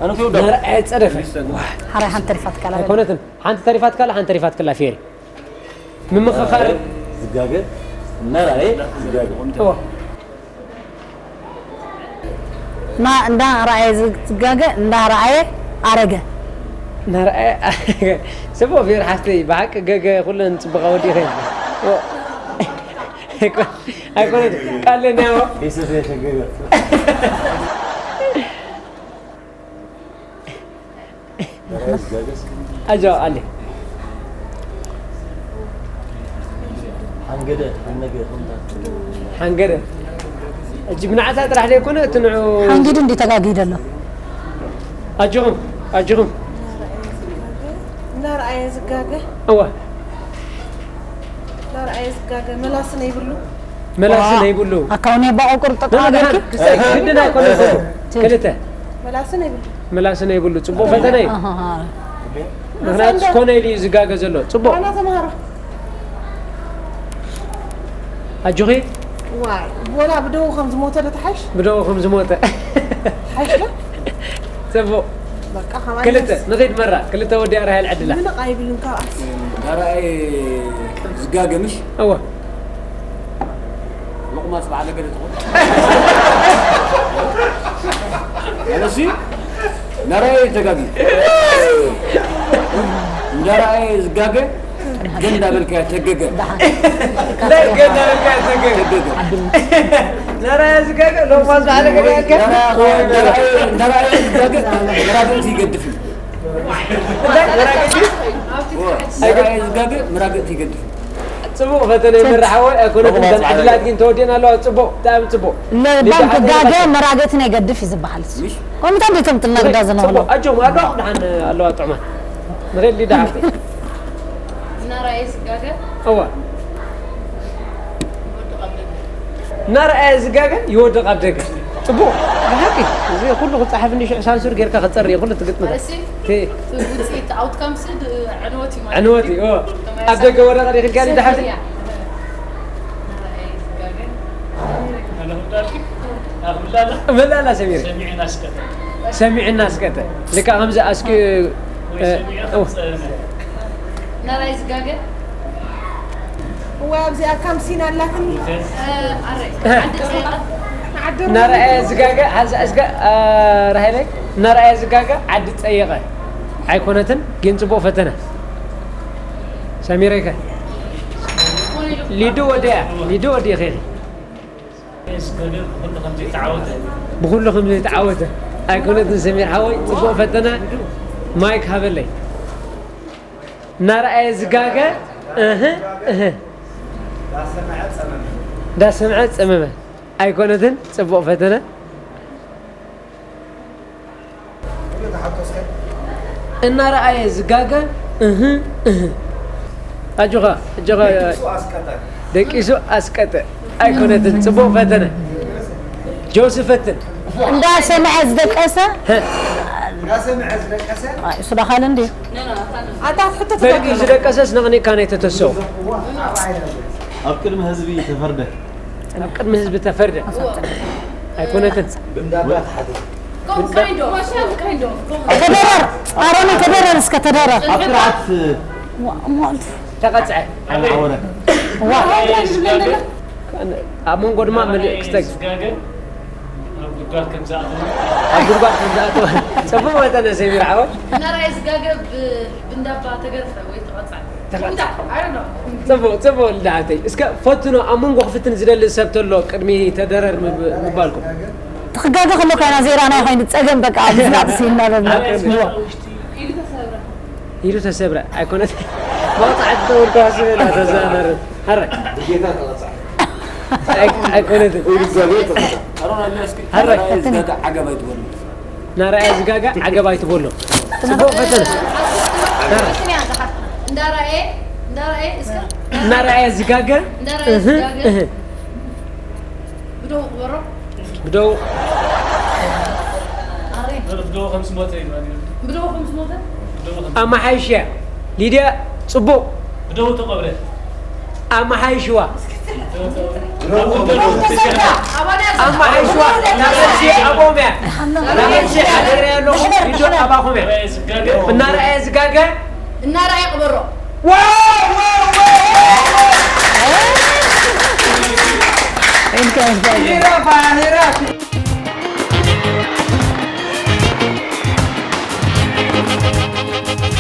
ኣነ ክውዳ። እናረኣየ ጸደፈ። ዋይ። ሓራይ ሓንቲ ተሪፋትካ ኣላ በል። ኣይኮነትን። ሓንቲ ተሪፋትካ ኣላ፣ ሓንቲ ተሪፋትካ ኣላ ፊዮሪ። ምምኽኻር። ዝጋገ፣ እናረኣየ ዝጋገ። እወ። ና-፣ እንዳረኣየ ዝጋገ፣ እንዳረኣየ ኣረገ። እናረኣየ ኣረገ። ጽቡቕ ፊዮሪ ሓፍተይ፣ ብሓቂ ገገ ኩለን ጽቡቓ ወዲኺ። እወ። ኣይኮ-፣ ኣይኮነን፣ ቃል ለኒያዎ። ከይሰተየ ሸገገ። ኣጆ ኣሊ። ሓንገደ፣ ሓንገደ። ሕጂ ብንዓታ ጥራሕ ዘይኮነ፣ እቲ ንዑ ሓንጊዱ እንዲ ተጋጊ ደሎ። ኣጆኹም፣ ኣጆኹም። እናረኣየ ዝጋገ። እወ። እናረኣየ ዝጋገ፣ መላሲ ነይብሉ። መላሲ ዋ። ነይብሉ። ኣካውኔ ባቆ ቁርጥ ኖ፣ ኖ፣ ቃል ደሓን፣ ክሳይ ግድን ኣይኮነን ዘሎ። ትድ። ክልተ። መላሲ ነይብሉ። መላሲ ነይብሉ። ጽቡቕ ፈተነ እዩ። ኣሃሃ። ምኽንያቱ ኣሳንዶ። ኮነ ኢሉ እዩ ዝጋገ ዘሎ። ጽቡቕ። ዋና ተምሃሮ። ኣጆኺ? ዋይ፣ ወላ ብደው ከም ዝሞተ ዶ ትሓይሽ? ብደው ከም ዝሞተ። ትሓይሽ ዶ? ጽቡቕ። በቃ፣ ከማን ክልተ፣ ይመስ-፣ ንኺድ መራ። ክልተ ወዲኣ ራሄል ዕድላ። ምንቕ ኣይብልን ካብ ኣስ-፣ ናራይ ዝጋገ ምሽ? እወ። ሎቕማጽ በዓል ገደ ትኾን? ኣነሲ ናራይ ተጋጊ። እንዳራይ ዝጋገ ገንዳ በልካያ ተገገ። ገንዳ በልካያ ተገገ። ተገገ። ናራያ ዝጋገ ሎማ ዝዓለ ገለ ያልከ ናራያ ዝጋገ መራግእቲ ይገድፍ እዩ። ናራያ ዝጋገ መራግእቲ ይገድፍ እዩ። ጽቡቕ ፈተነ ይመርሓወ ኣይኮነትን። እተን ዕድላት ግን ተወዲአን ኣለዋ። ጽቡቕ፣ ብጣዕሚ ጽቡቕ። ለባም ክጋገ መራገቲ ናይ ገድፍ እዩ ዝበሃል። ከምታ ቤቶም ጥልና ግዳ ዝነብሎ ጽቡቕ። ኣጆም ኣለዋ፣ ደሓን ኣለዋ ጥዑማት። ንኸይድ ሊዳ ሓፍተይ። እናረኣየ ዝጋገ እዋ ወዲ ቐብደገ እናረኣየ ዝጋገ ይወድቕ ኣብ ደገ። ጽቡቕ። ብሓቂ እዚ ኩሉ ክጸሓፍ እንዲ ሽዕ ሳንሱር ጌርካ ክጸሪ ኩሉ ትግጥም። ማለት ቲ ውፅኢት ኣውትካምስ ዕንወት እዩ ማለት ዕንወት እዩ። ኣብ ደገ ወረቐ ዲኺልካ ሊዳ ሓፍተይ። መላላ ሰሚረ ሰሚዕና ኣስቀጠ ልካ ከምዚ ኣስቂ ናራይ ዝጋገ እዋ ኣብዚኣ ካምሲን ኣላትኒ። ኣረ ንዓደም እናረኣየ ዝጋገ ሓንሳ እስከ ራሃይለይ እናረኣየ ዝጋገ ዓዲ ጸየቐ ኣይኮነትን ግን ጽቡቕ ፈተነ ሰሚረይከ ሊዱ ወዲያ ሊዱ ወዲኺ ብኩሉ ከም ዘይተዓወተ ኣይኮነትን ሰሚር ሓወይ ጽቡቕ ፈተነ ማይክ ሃበለይ እናረኣየ ዝጋገ እህ እህ እንዳሰምዐ ጸመመ ኣይኮነትን ጽቡቕ ፈተነ እናረኣየ ዝጋገ እህ እህ ኣጆኻ ኣጆኻ ደቂሱ ኣስቀጠ ኣይኮነትን ጽቡቕ ፈተነ ጆሲ ፈትን እንዳሰምዐ ዝደቀሰ ሀ፣ እሱ ዳኻል እንዲ ኣታ ሕቶ ደቂሱ ዝደቀሰስ ነቕኒካ ናይ ተተሰው ኣብ ቅድሚ ህዝቢ ተፈርደ። ኣብ ቅድሚ ህዝቢ ተፈርደ ኣይኮነትን kind of kind of ተደረር ኣሮኒ ተደረር እስከ ተደረር ኣብ ስርዓት ሞልቱ ተቐጽዐ ዓወረ። ዋ ኣብ መንጎ ድማ ምልእ ክስተግ ዝጋገ ኣብ ጉድጓድ ከም ዝኣተወ ኣብ ጉድጓድ ከም ዝኣተወ ጽቡቕ መጠነ ሰሚር ዓወት እናረኣየ ዝጋገ ብእንዳባ ተገርፈ ወይ ተቐጻ ጽቡቕ ጽቡቕ ልዳዓተይ እስከ ፈትኖ ኣብ መንጎ ክፍትን ዝደሊ ሰብ ተሎ ቅድሚ ተደረር ምባልኩም ትኽጋገ ከሎ ካና ዜራ ናይ ኮይኑ ጸገም በቃ ኣብ ምፍላጥ ሲልና በብና ኢሉ ተሰብረ ኣይኮነት መቕጻዕቲ ተወልከዋ ስበላ ተዛመር ሃረ ኣይኮነትን ዝጋጋ ዓገብ ኣይትበሉ ናራያ ዝጋጋ ዓገብ ኣይትበሎ ጽቡቕ ፈተነ እንዳራኤ እንዳራኤ እስከ እናራያ ዝጋገ እንዳራኤ ዝጋገ ብደው ክበሮ ብደው ብደው ከም ዝሞተ እዩ ማለት እዩ። ብደው ከም ዝሞተ ብደው ከም ኣመሓይሽያ ሊድያ ጽቡቕ ብደው ተቐብረ ኣመሓይሽዋ ኣመሓይሽዋ ናበዚ ኣቦምያ ናበዚ ኣገርያ ኣለኹም ሊዶ ኣባኹምያ ዝጋገ እናረኣየ ዝጋገ እናራኤ ቅበሮ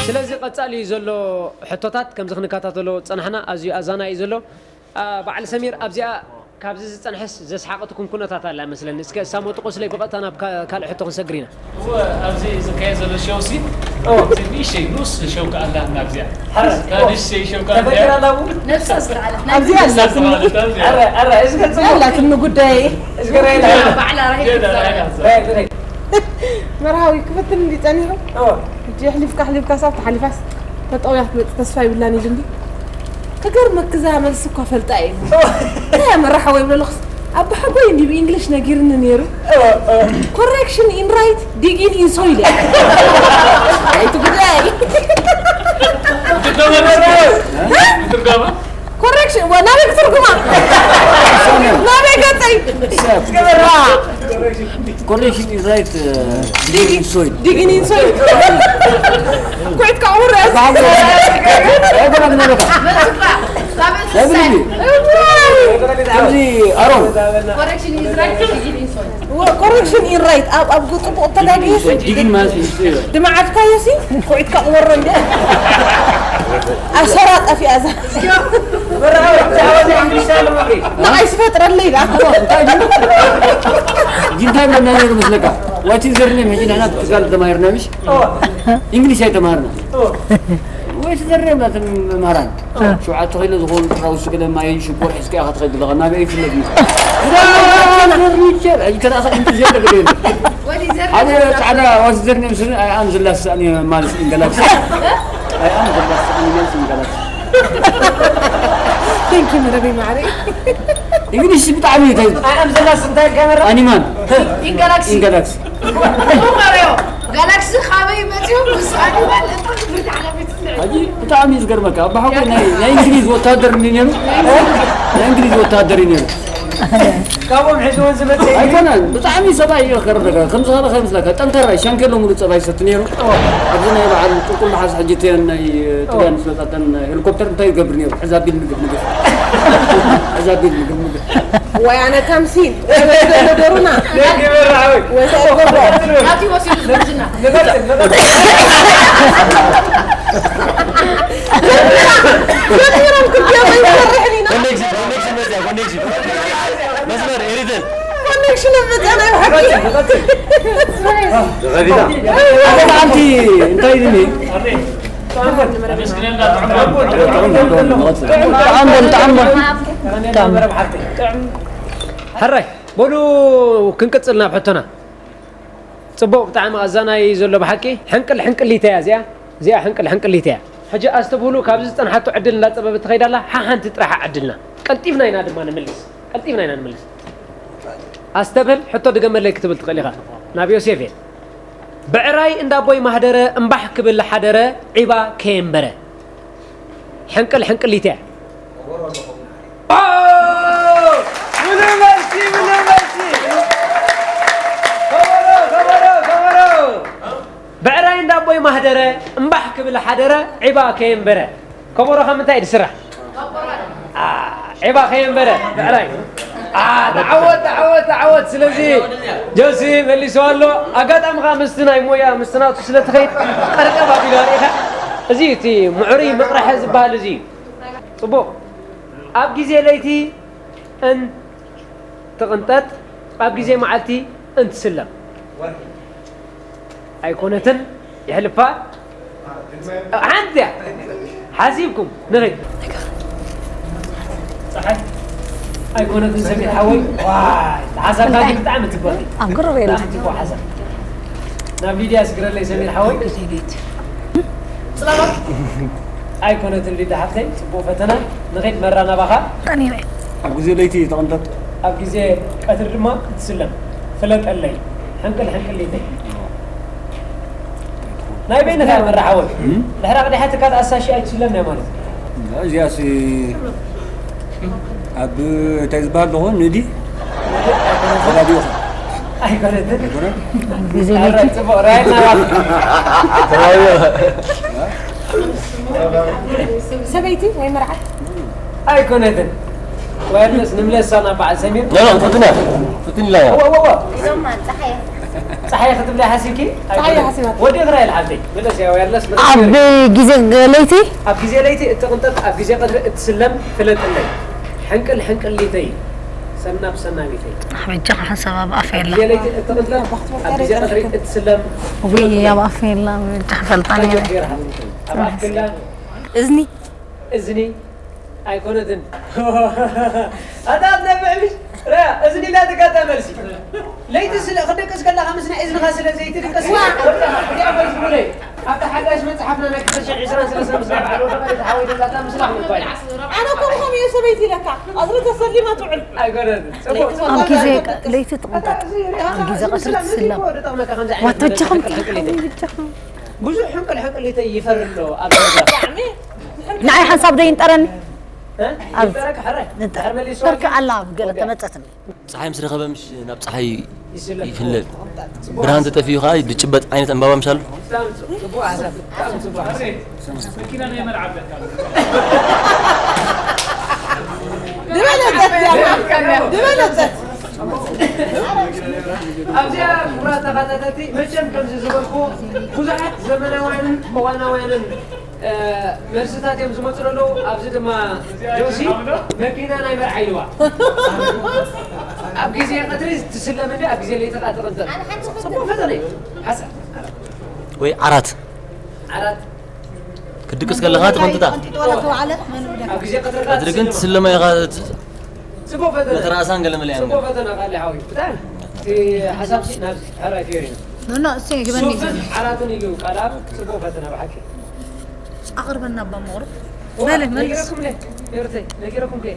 ስለዚ ቀጻሊ እዩ ዘሎ ሕቶታት ከምዚ ክንከታተሎ ዝጸናሕና ኣዝዩ ኣዛና እዩ ዘሎ በዓል ሰሚር ኣብዚኣ ካብዚ ዝጸንሐስ ዘስሓቐትኩም ኩነታት ኣላ መስለኒ እስከ እሳሞ ጥቆስለይ ብቐጥታ ናብ ካልእ ሕቶ ክንሰግር ኢና እወ ኣብዚ ዝካየድ ዘሎ ሸው ሲ እዚ ንእሽተይ ንኡስ ሸው ከኣላ ናብዚኣ ንእሽተይ ሸው ተፈኪራ ኣላቡ ነብሳ ዝከኣለት ኣብዚኣ ኣላ ኣረ ኣረ እስከ ጽቡቕ ኣላትኒ ጉዳይ እስከ ራይና ባዕላ ራሄል መርሃዊ ክፍትን እንዲ ጸኒሑ ሕጂ ኣሕሊፍካ ኣሕሊፍካ ሳብ ተሓሊፋስ ተጠውያ ክትመጽእ ተስፋ ይብላን ኢሉ እንዲ ክገርመኪ እዛ መልሲ እኳ ፈልጣ እየ እንታይ መራሓወ ይብለልኽስ ኣቦሓጎይ እንዲ ብእንግሊሽ ነጊርኒ ነይሩ correction in right digging in soil እያ እቲ ጉዳይ correction ናበይ ክትርጉማ ናበይ ገፀይ Correction is right. Digging soil. digging in soil ኩዒትካ ቁር ከምዚ ኣሮን correction is right digging in soil correction in right ኣብ ኣብ ጽቡቕ ተጋግየሲ ዲግን ማለት እዩ። ድመዓድካዮሲ ኩዒትካ ቅበሮ እንዲ ኣሰራ ጠፊኣ እዛ። ንዓይ ዝፈጥረለይ ኢላ። እንታይ ድዩ? እንታይ ብለና ነይሩ መስለካ? ዋት ኢዝ ዘር ኔም? ሕጂ ንሕና ትጋል ተማሂርና ምሽ? እንግሊሽ ኣይተማሃርና። ወይ ትዘረብ ናተን መምህራን። ሸውዓተ ኪሎ ዝኸውን ጥራውሲ ገለ ማይን ሽኮር ሒዝካ ኢኻ ትኸይድ ዘለኻ። ናበይ ይፍለጥ እዩ? ፈርኒቸር። ሕጂ ከኣ ከ እንትን ዘለ ገለ የለን። ሓደ ጻዕዳ ዋት ኢዝ ዘር ኔም ስኒ፣ ኣይ ኣም ዘ ላስት ኣኒማልስ ኢን ጋላክሲ። ኣይ ኣም ዘ ላስት ኣኒማልስ ኢን ጋላክሲ። Thank you መረበይ ማዕረይ። እንግሊሽ ብጣዕሚ እንታይ? ኣይ ኣም ዘ ላስት እንታይ ገመራ? ኣኒማል ኢን ጋላክሲ። ኢን ጋላክሲ። ኡመረዮ ጋላክሲ ካበይ መጽዩ? ምስ ኣኒማል እንታይ ዝብል ሓላፊት? ሕጂ ብጣዕሚ እዩ ዝገርመካ። ኣባሓጎይ ናይ ናይ እንግሊዝ ወታደር እዩ ነይሩ። ናይ እንግሊዝ ወታደር እዩ ነይሩ። ካብኦም ሒዝዎን ዝመጽእ ኣይኮነን። ብጣዕሚ ሰብኣይ እዩ ከረደካ። ከምዚ ካለ ከይመስለካ። ጠንካራ እዩ። ሻንኬሎ ሙሉእ ጸባይ ይሰቲ ነይሩ። ኣብዚ ናይ በዓል ቁልቁል መሓዝ ሕጂ እተን ናይ ጥልያን ዝመጻተን ሄሊኮፕተር እንታይ ይገብር ነይሩ? ሕዛ ቢል ምግብ ምግብ። ሕዛ ቢል ምግብ ምግብ። ወይ ኣነ ታምሲል፣ ወይ ወይዘሮ ዶሩና፣ ወይ ሰ-፣ ኣትዩ ወሲዱ ዝምድና። ንቐጽል፣ ንቐጽል። ዘኪሮም ክልቲኦም ኣይሰርሕን ኢና። ኮኔክሽን፣ ኮኔክሽን መጽያ፣ ኮኔክሽን። መስመር ኤሪተል። ኮኔክሽን ኣብ መጽያ ናይ ብሓቂ። ንቐጽል፣ ንቐጽል። ኣንቲ እንታይ ኢሉኒ? ጥዑም በል፣ ጥዑም በል። ጥዑም። ሕራይ፣ በሉ ክንቅጽል ናብ ሕቶና። ጽቡቕ፣ ብጣዕሚ ኣዛናይ ዘሎ ብሓቂ። ሕንቅል ሕንቅሊተያ እዚኣ፣ እዚኣ ሕንቅል ሕንቅሊተያ። ሕጂ ኣስተብህሉ፣ ካብዚ ዝጸንሓቶ ዕድል እንዳጸበበት ትኸይድ ኣላ። ሓሓንቲ ጥራሕ ዕድልና። ቀልጢፍና ኢና ድማ ንምልስ። ቀልጢፍና ኢና ንምልስ። ኣስተብህል፣ ሕቶ ድገመለይ ክትብል ትኽእል ኢኻ። ናብ ዮሴፍ እየ። ብዕራይ እንዳቦይ ማህደረ እምባሕ ክብል ሓደረ፣ ዒባ ከየንበረ። ሕንቅል ሕንቅሊት እያ። ኦ! ምሉእ መልሲ፣ ምሉእ መልሲ። ከበሮ፣ ከበሮ፣ ከበሮ። ብዕራይ እንዳቦይ ማህደረ እምባሕ ክብል ሓደረ፣ ዒባ ከየንበረ። ከበሮ ካብ ምንታይ እዩ ዝስራሕ? ዓ-፣ ዒባ ከየንበረ ብዕራይ። ዓ-፣ ተዓወት፣ ተዓወት፣ ተዓወት። ስለዚ ጆሲ መሊሱ ኣሎ። ኣጋጣሚ ኸዓ ምስቲ ናይ ሞያ ምስቲ ናቱ ስለ ትኸይድ ቀርቀብ ኣቢሉ ኣርኢኻ። እዚ እቲ ምዕሩይ ምቕርሐ ዝበሃል እዚ እዩ። ጽቡቕ። ኣብ ግዜ ለይቲ እን ትቕንጠጥ፣ ኣብ ግዜ መዓልቲ እን ትስለም። ኣይኮነትን፣ የሕልፋ። ሓንቲ እያ። ሓሲብኩም ንኺድ። ጸሓይ ኣይኮነትን ሰሚር ሓወይ። ዋይ፣ ሓሳብካ ግን ብጣዕሚ ትበኺ። ኣብ ግርብ የለን። ብጣዕሚ ትቦ ሓሳብ። ናብ ሊድያ ስግረለይ ሰሚር ሓወይ። ጽላሎት ኣይኮነትን ሊዳ ሓፍተይ፣ ጽቡቕ ፈተና። ንኺድ መራ ናባኻ። ቀኒነ። ኣብ ግዜ ለይቲ ተቐንጠጥ። ኣብ ግዜ ቀትሪ ድማ ክትስለም። ፍለጠለይ። ሕንቅል ሕንቅሊተይ። ናይ በይንኻ እያ መራ ሓወይ። እም? ድሕራ ቅዲሓትካ ተኣሳሺ ኣይትስለምና ማለት እዩ። እዚኣሲ ኣብ እንታይ ዝበሃል ኣለኹ ንዲ? ተባቢኡ። ኣይኮነትን። ኣይኮነን? ግዜ ኣረ፣ ለይቲ። ጽቡቕ፣ ራይት ናባኻ። ተባቢኡ። ሰበይቲ ወይ መርዓት? ኣይኮነትን። ዋይርለስ ንምለሳ ናብ በዓል ሰሚር። ኖ፣ ኖ፣ ፍትን እያ። ፍትን ኢላ እያ። እወ፣ እወ፣ እወ። እዞም ጸሓይ። ጸሓይ ክትብላ ሓሲብኪ? ጸሓይ ኣይኮነትን። ሓሲባትኪ። ወዲ እግራ ኢላ ሓፍተይ። ምለስ እያ ዋይርለስ። ኣብ ግዜ ለይቲ? ኣብ ግዜ ለይቲ እትቕንጠጥ፣ ኣብ ግዜ ቀትሪ እትስለም ፍለጥለይ። ሕንቅል ሕንቅሊተይ፣ ሰናብ ሰናቢተይ። ኣሕ፣ በጃኻ ሓንሳብ ኣብ ኣፍ ኣብ የላ። ግዜ ለይቲ እትቕንጠጥ፣ ኣብ ግዜ ቀትሪ እትስለም ውይ፣ ፍለጥለይ። ኣብ ኣፍ የላ፣ በጃኻ ፈልጣ ነይረ። ኣጆኺ ገይራ ሓፍተይ። ኣብ ኣፍ ክላ እዝኒ። እዝኒ ኣይኮነትን። ኣታ ነብዕ ምሽ ራ፣ እዝኒ ኢላትካ እታ መልሲ። ለይቲ ስለ ክደቅስ ከለኻ ምስ ናይ እዝንኻ ስለ ዘይትድቅስ። ዋ! ወዳኻ፣ እዚኣ መልሲ ሙለይ። ኣብታ ሓዳሽ መጽሓፍና ናይ ክልተ ሽሕን ዕስራን ሰለስተን ምስ ናይ በዓል ወዲ ቀሪት ሓወይ ደላታ ምስላ ክንኳይ። ኣነ ከምኡ ከምኡ እየ ሰበይቲ ኢለካ። ቀትሪ ተሰሊማ ትውዕል። ኣይኮነትን። ጽቡቕ፣ ጽቡቕ። ኣብ ግዜ ለይቲ ትቕንጠጥ፣ ኣብ ግዜ ቀትሪ ትስለም። ዋት በጃኹም፣ በጃኹም። ብዙሕ ሕንቅል ሕንቅሊተይ ይፈሪ ኣሎ ኣብ ገዛ። ብጣዕሚ። ንዓይ ሓንሳብ ዶ ይንጠረኒ? እ? ኣብ ይንጠረካ ሕራይ? ንጠር-፣ ድሕር መሊሱ በርካ ኣላ ገለ ተመጸትኒ። ጸሓይ ምስ ረኸበ ምሽ ናብ ጸሓይ ይስለጥ። ይፍለጥ። ብርሃን ተጠፊኡ ኸዓ ዝጭበጥ ዓይነት ዕምባባ ምሽ ኣሎ? ብጣዕሚ ጽቡቕ፣ ጽቡቕ ሓሳብ፣ ብጣዕሚ ጽቡቕ ሓሳብ። መኪና ናይ መርዓ ኣለካ። ዝበለጸት እያ፣ ዝበለጸት። ኣብዚኣ ክቡራት ተኸታተልቲ፣ መቸም ከምዚ ዝበልኩ ብዙሓት ዘመናውያንን እዋናውያንን እ፣ መልስታት እዮም ዝመፁ ዘለዉ። ኣብዚ ድማ ጆሲ መኪና ናይ መርዓ ኢልዋ። ኣብ ግዜ ቀትሪ ትስለም እንዲ ኣብ ግዜ ለይቲ ከዓ ትቕንጠጥ። ጽቡቕ ፈተነ እዩ። ሓሳብ። ወይ ዓራት ዓራት ክትድቅስ ከለኻ ትቕንጥጣ። ቀንጢጥ ዋላ ተዋዕለት መን ይብለካ? ኣብ ግዜ ቀትሪ ከዓ ቀትሪ ግን ትስለም። ትስለማ ኢኻ። ጽቡቕ ፈተነ። ነቲ ራእሳን ገለመለ እያ። ጽቡቕ ፈተነ ቃል ሓዊ። ብጣዕሚ እቲ ሓሳብ ሲ ናብ ሕራይ ፊዮሪ ነው። ኖ ኖ እሱ ይግበኒ። ሱፍን ዓራትን ኢሉ ቃል ኣብ ጽቡቕ ፈተነ ብሓቂ። ኣቕርበና ኣባ መቕርብ። በለ መልስ። ነጊረኩም ለ ነርተይ ነጊረኩም ከ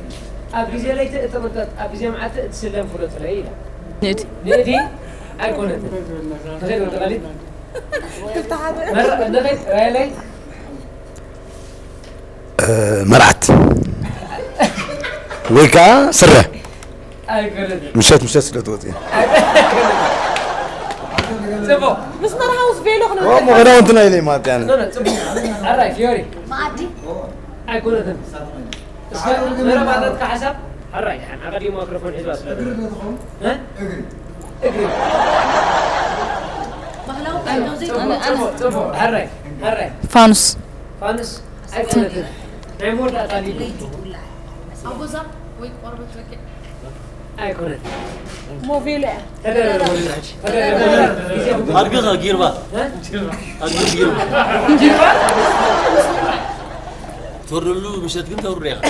ኣብ ግዜ ለይቲ እትቕንጠጥ ኣብ ግዜ መዓልቲ እትስለም ፍለጡለይ ኢላ። ንእቲ ንእቲ ኣይኮነትን። ንኸይድ ወደ ቃሊት ክልተ ሓደ መረ- ንኸይድ ራይለይ መርዓት ወይ ከዓ ስረ ኣይኮነትን። ምሸት ምሸት ስለ ትወፅእ ጽቡቕ ምስ መርሃውስ ቬሎ ክንብል እሞ ክዳውንትና ኢለ ማለት ያን ኖ፣ ኖ፣ ጽቡቕ። ሕራይ ፊዮሪ መኣዲ ኣይኮነትን። እስከ መረብ ኣለትካ ሓሳብ? ሕራይ፣ ደሓን ኣቐዲሙ ማይክሮፎን ሒዝዋ ስለ ዘሎ። እ? እግሪ። ባህላዊ ካልዶ ጽቡቕ፣ ጽቡቕ፣ ጽቡቕ። ሕራይ፣ ሕራይ። ፋኑስ ፋኑስ ኣይኮነትን። ናይ መወዳእታ ሊዱ። ኣብ ገዛ ወይ ቆርበት በቂዕ ኣይኮነትን። ሞቬሎ እያ። ተደረበ ወደ ታች። ተደረበ። ግዜ ኣድግኻ ጊርባ እ? ኣድግኻ ጊርባ ትወርደሉ ምሸት ግን ተውርዶ ኢኻ።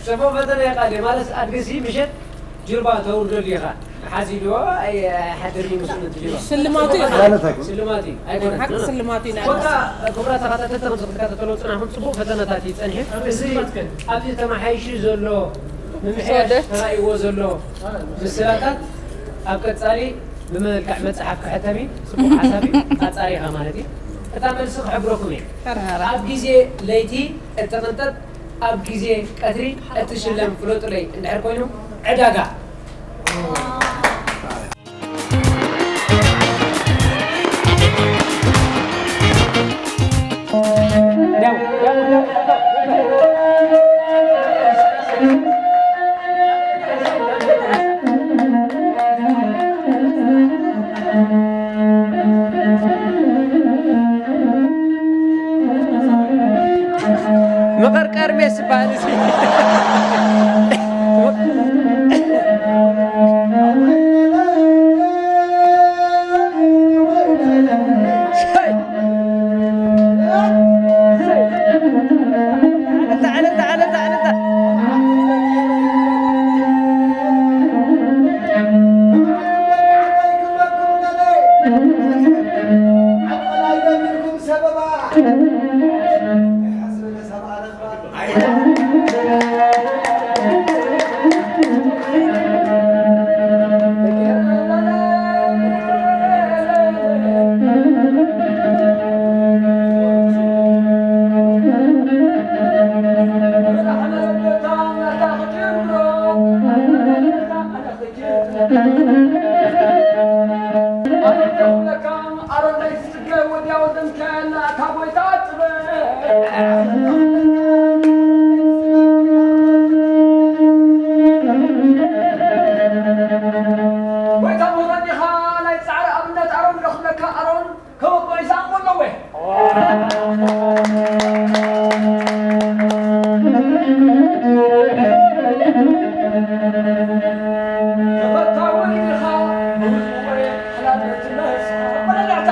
ጽቡቕ ፈተነ እያ ቃል ማለት ኣድግሲ ምሸት ጅርባ ተውርደሉ ኢኻ። ሓዚ ኢልዎ ኣይሓድርን ይመስሉ እቲ ጅርባ። ስልማቱ እዩ። ስልማት እዩ። ኣይኮነን። ሓቂ ስልማቱ እዩ። ኮታ ክቡራት ተኸታተልቲ ከም ዝክትከታተሎ ጽናኹም ጽቡቕ ፈተነታት እዩ ጸኒሑ። እዚ ኣብዚ ተመሓይሹ ዘሎ ምምሕያሽ ተራእይዎ ዘሎ ምስላታት ኣብ ቀጻሊ ብመልክዕ መጽሓፍ ክሕተም እዩ። ጽቡቕ ሓሳብ እዩ። ኣጻሪኻ ማለት እዩ። እታ መልሲ ክሕብረኩም እየ። ኣብ ግዜ ለይቲ እትቕንጠጥ ኣብ ግዜ ቀትሪ እትሽለም ፍለጡለይ እንድሕር ኮይኑ ዕዳጋ። መቐርቀር ሜስ ይበሃል እዚ። ጎይታ ምሁር ኣዴኻ ናይ ጻዕሪ ኣብነት ኣሮን ዶ ክብለካ ኣሮን ከበቦ ይስሕቕ ኣለዎ። ተፈታዊ ኢኻ፣ ብውልቂ ወሬ ሓላል ትመልስ። መረዳእታ።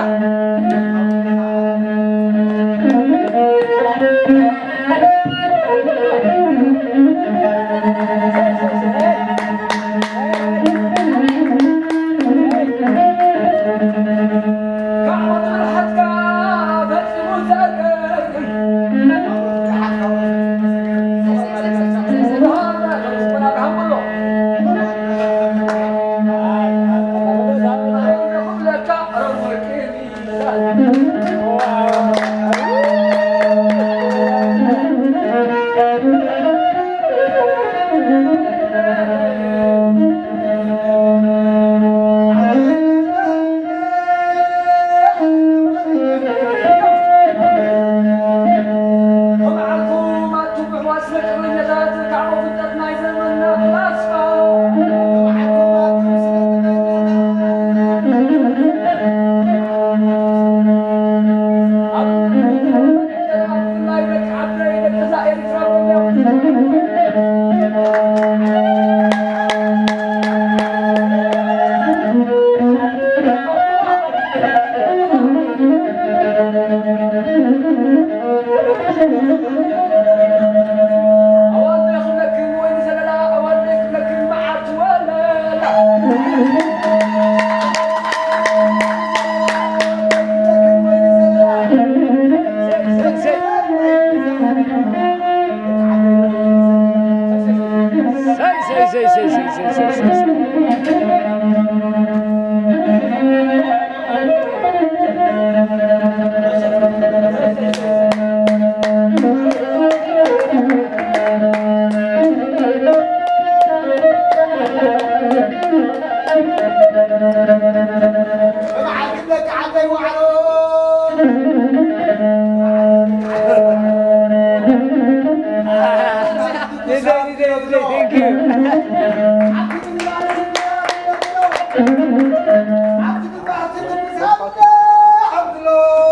ብመዓልቲ ደቂ ዓደይ ዋዕሮ።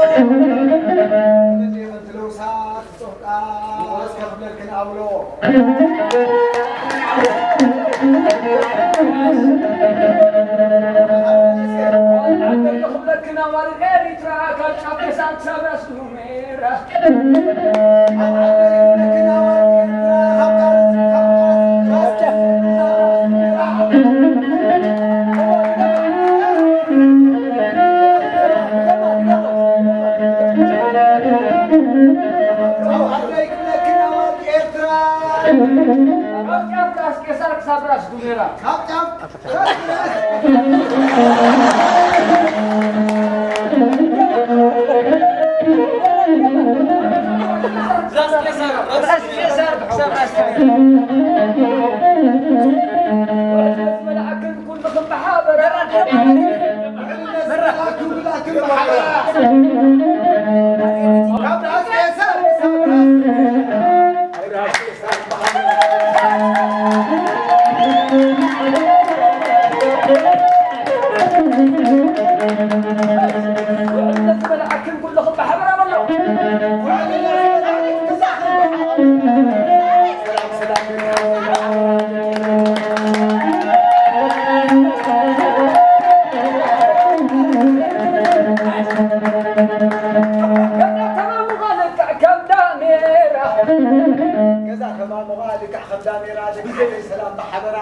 Thank you. ኤርትራ ካብ ጫፍ ራስ ቄሳር ክሳብ ራስ ዱሜራ። ካብ ጫፍ ገዛ ተማሙቓ ልክዕ ከም ዳሜራ። ገዛ ተማሙቓ ልክዕ ከም ዳሜራ። ደቂ ዓደይ ሰላም ብሓበራ።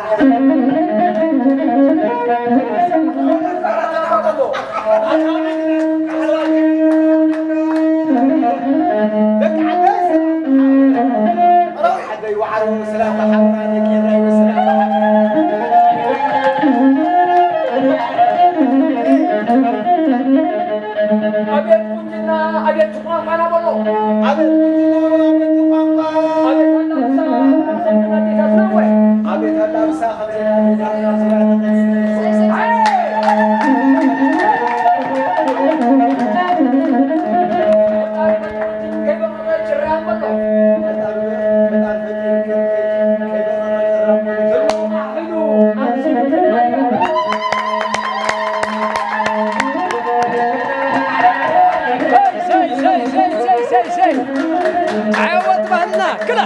ደቂ ዓደይ ሰላም ብሓበራ። ዓደይ ዋዕሮ ሰላም ብሓበራ። ደቂ ኤረይ ሰላም ብሓበራ። ኣቤት ቁንጅና፣ ኣቤት ቋንቋና በሎ። ኣቤት ቁንጅና፣ ኣቤት ቋንቋ። ኣቤት ኣላብሳ፣ ኣቤት ኣላብሳ፣ ኣቤት ኣላብሳ። ዓወት ባህልና ክላ።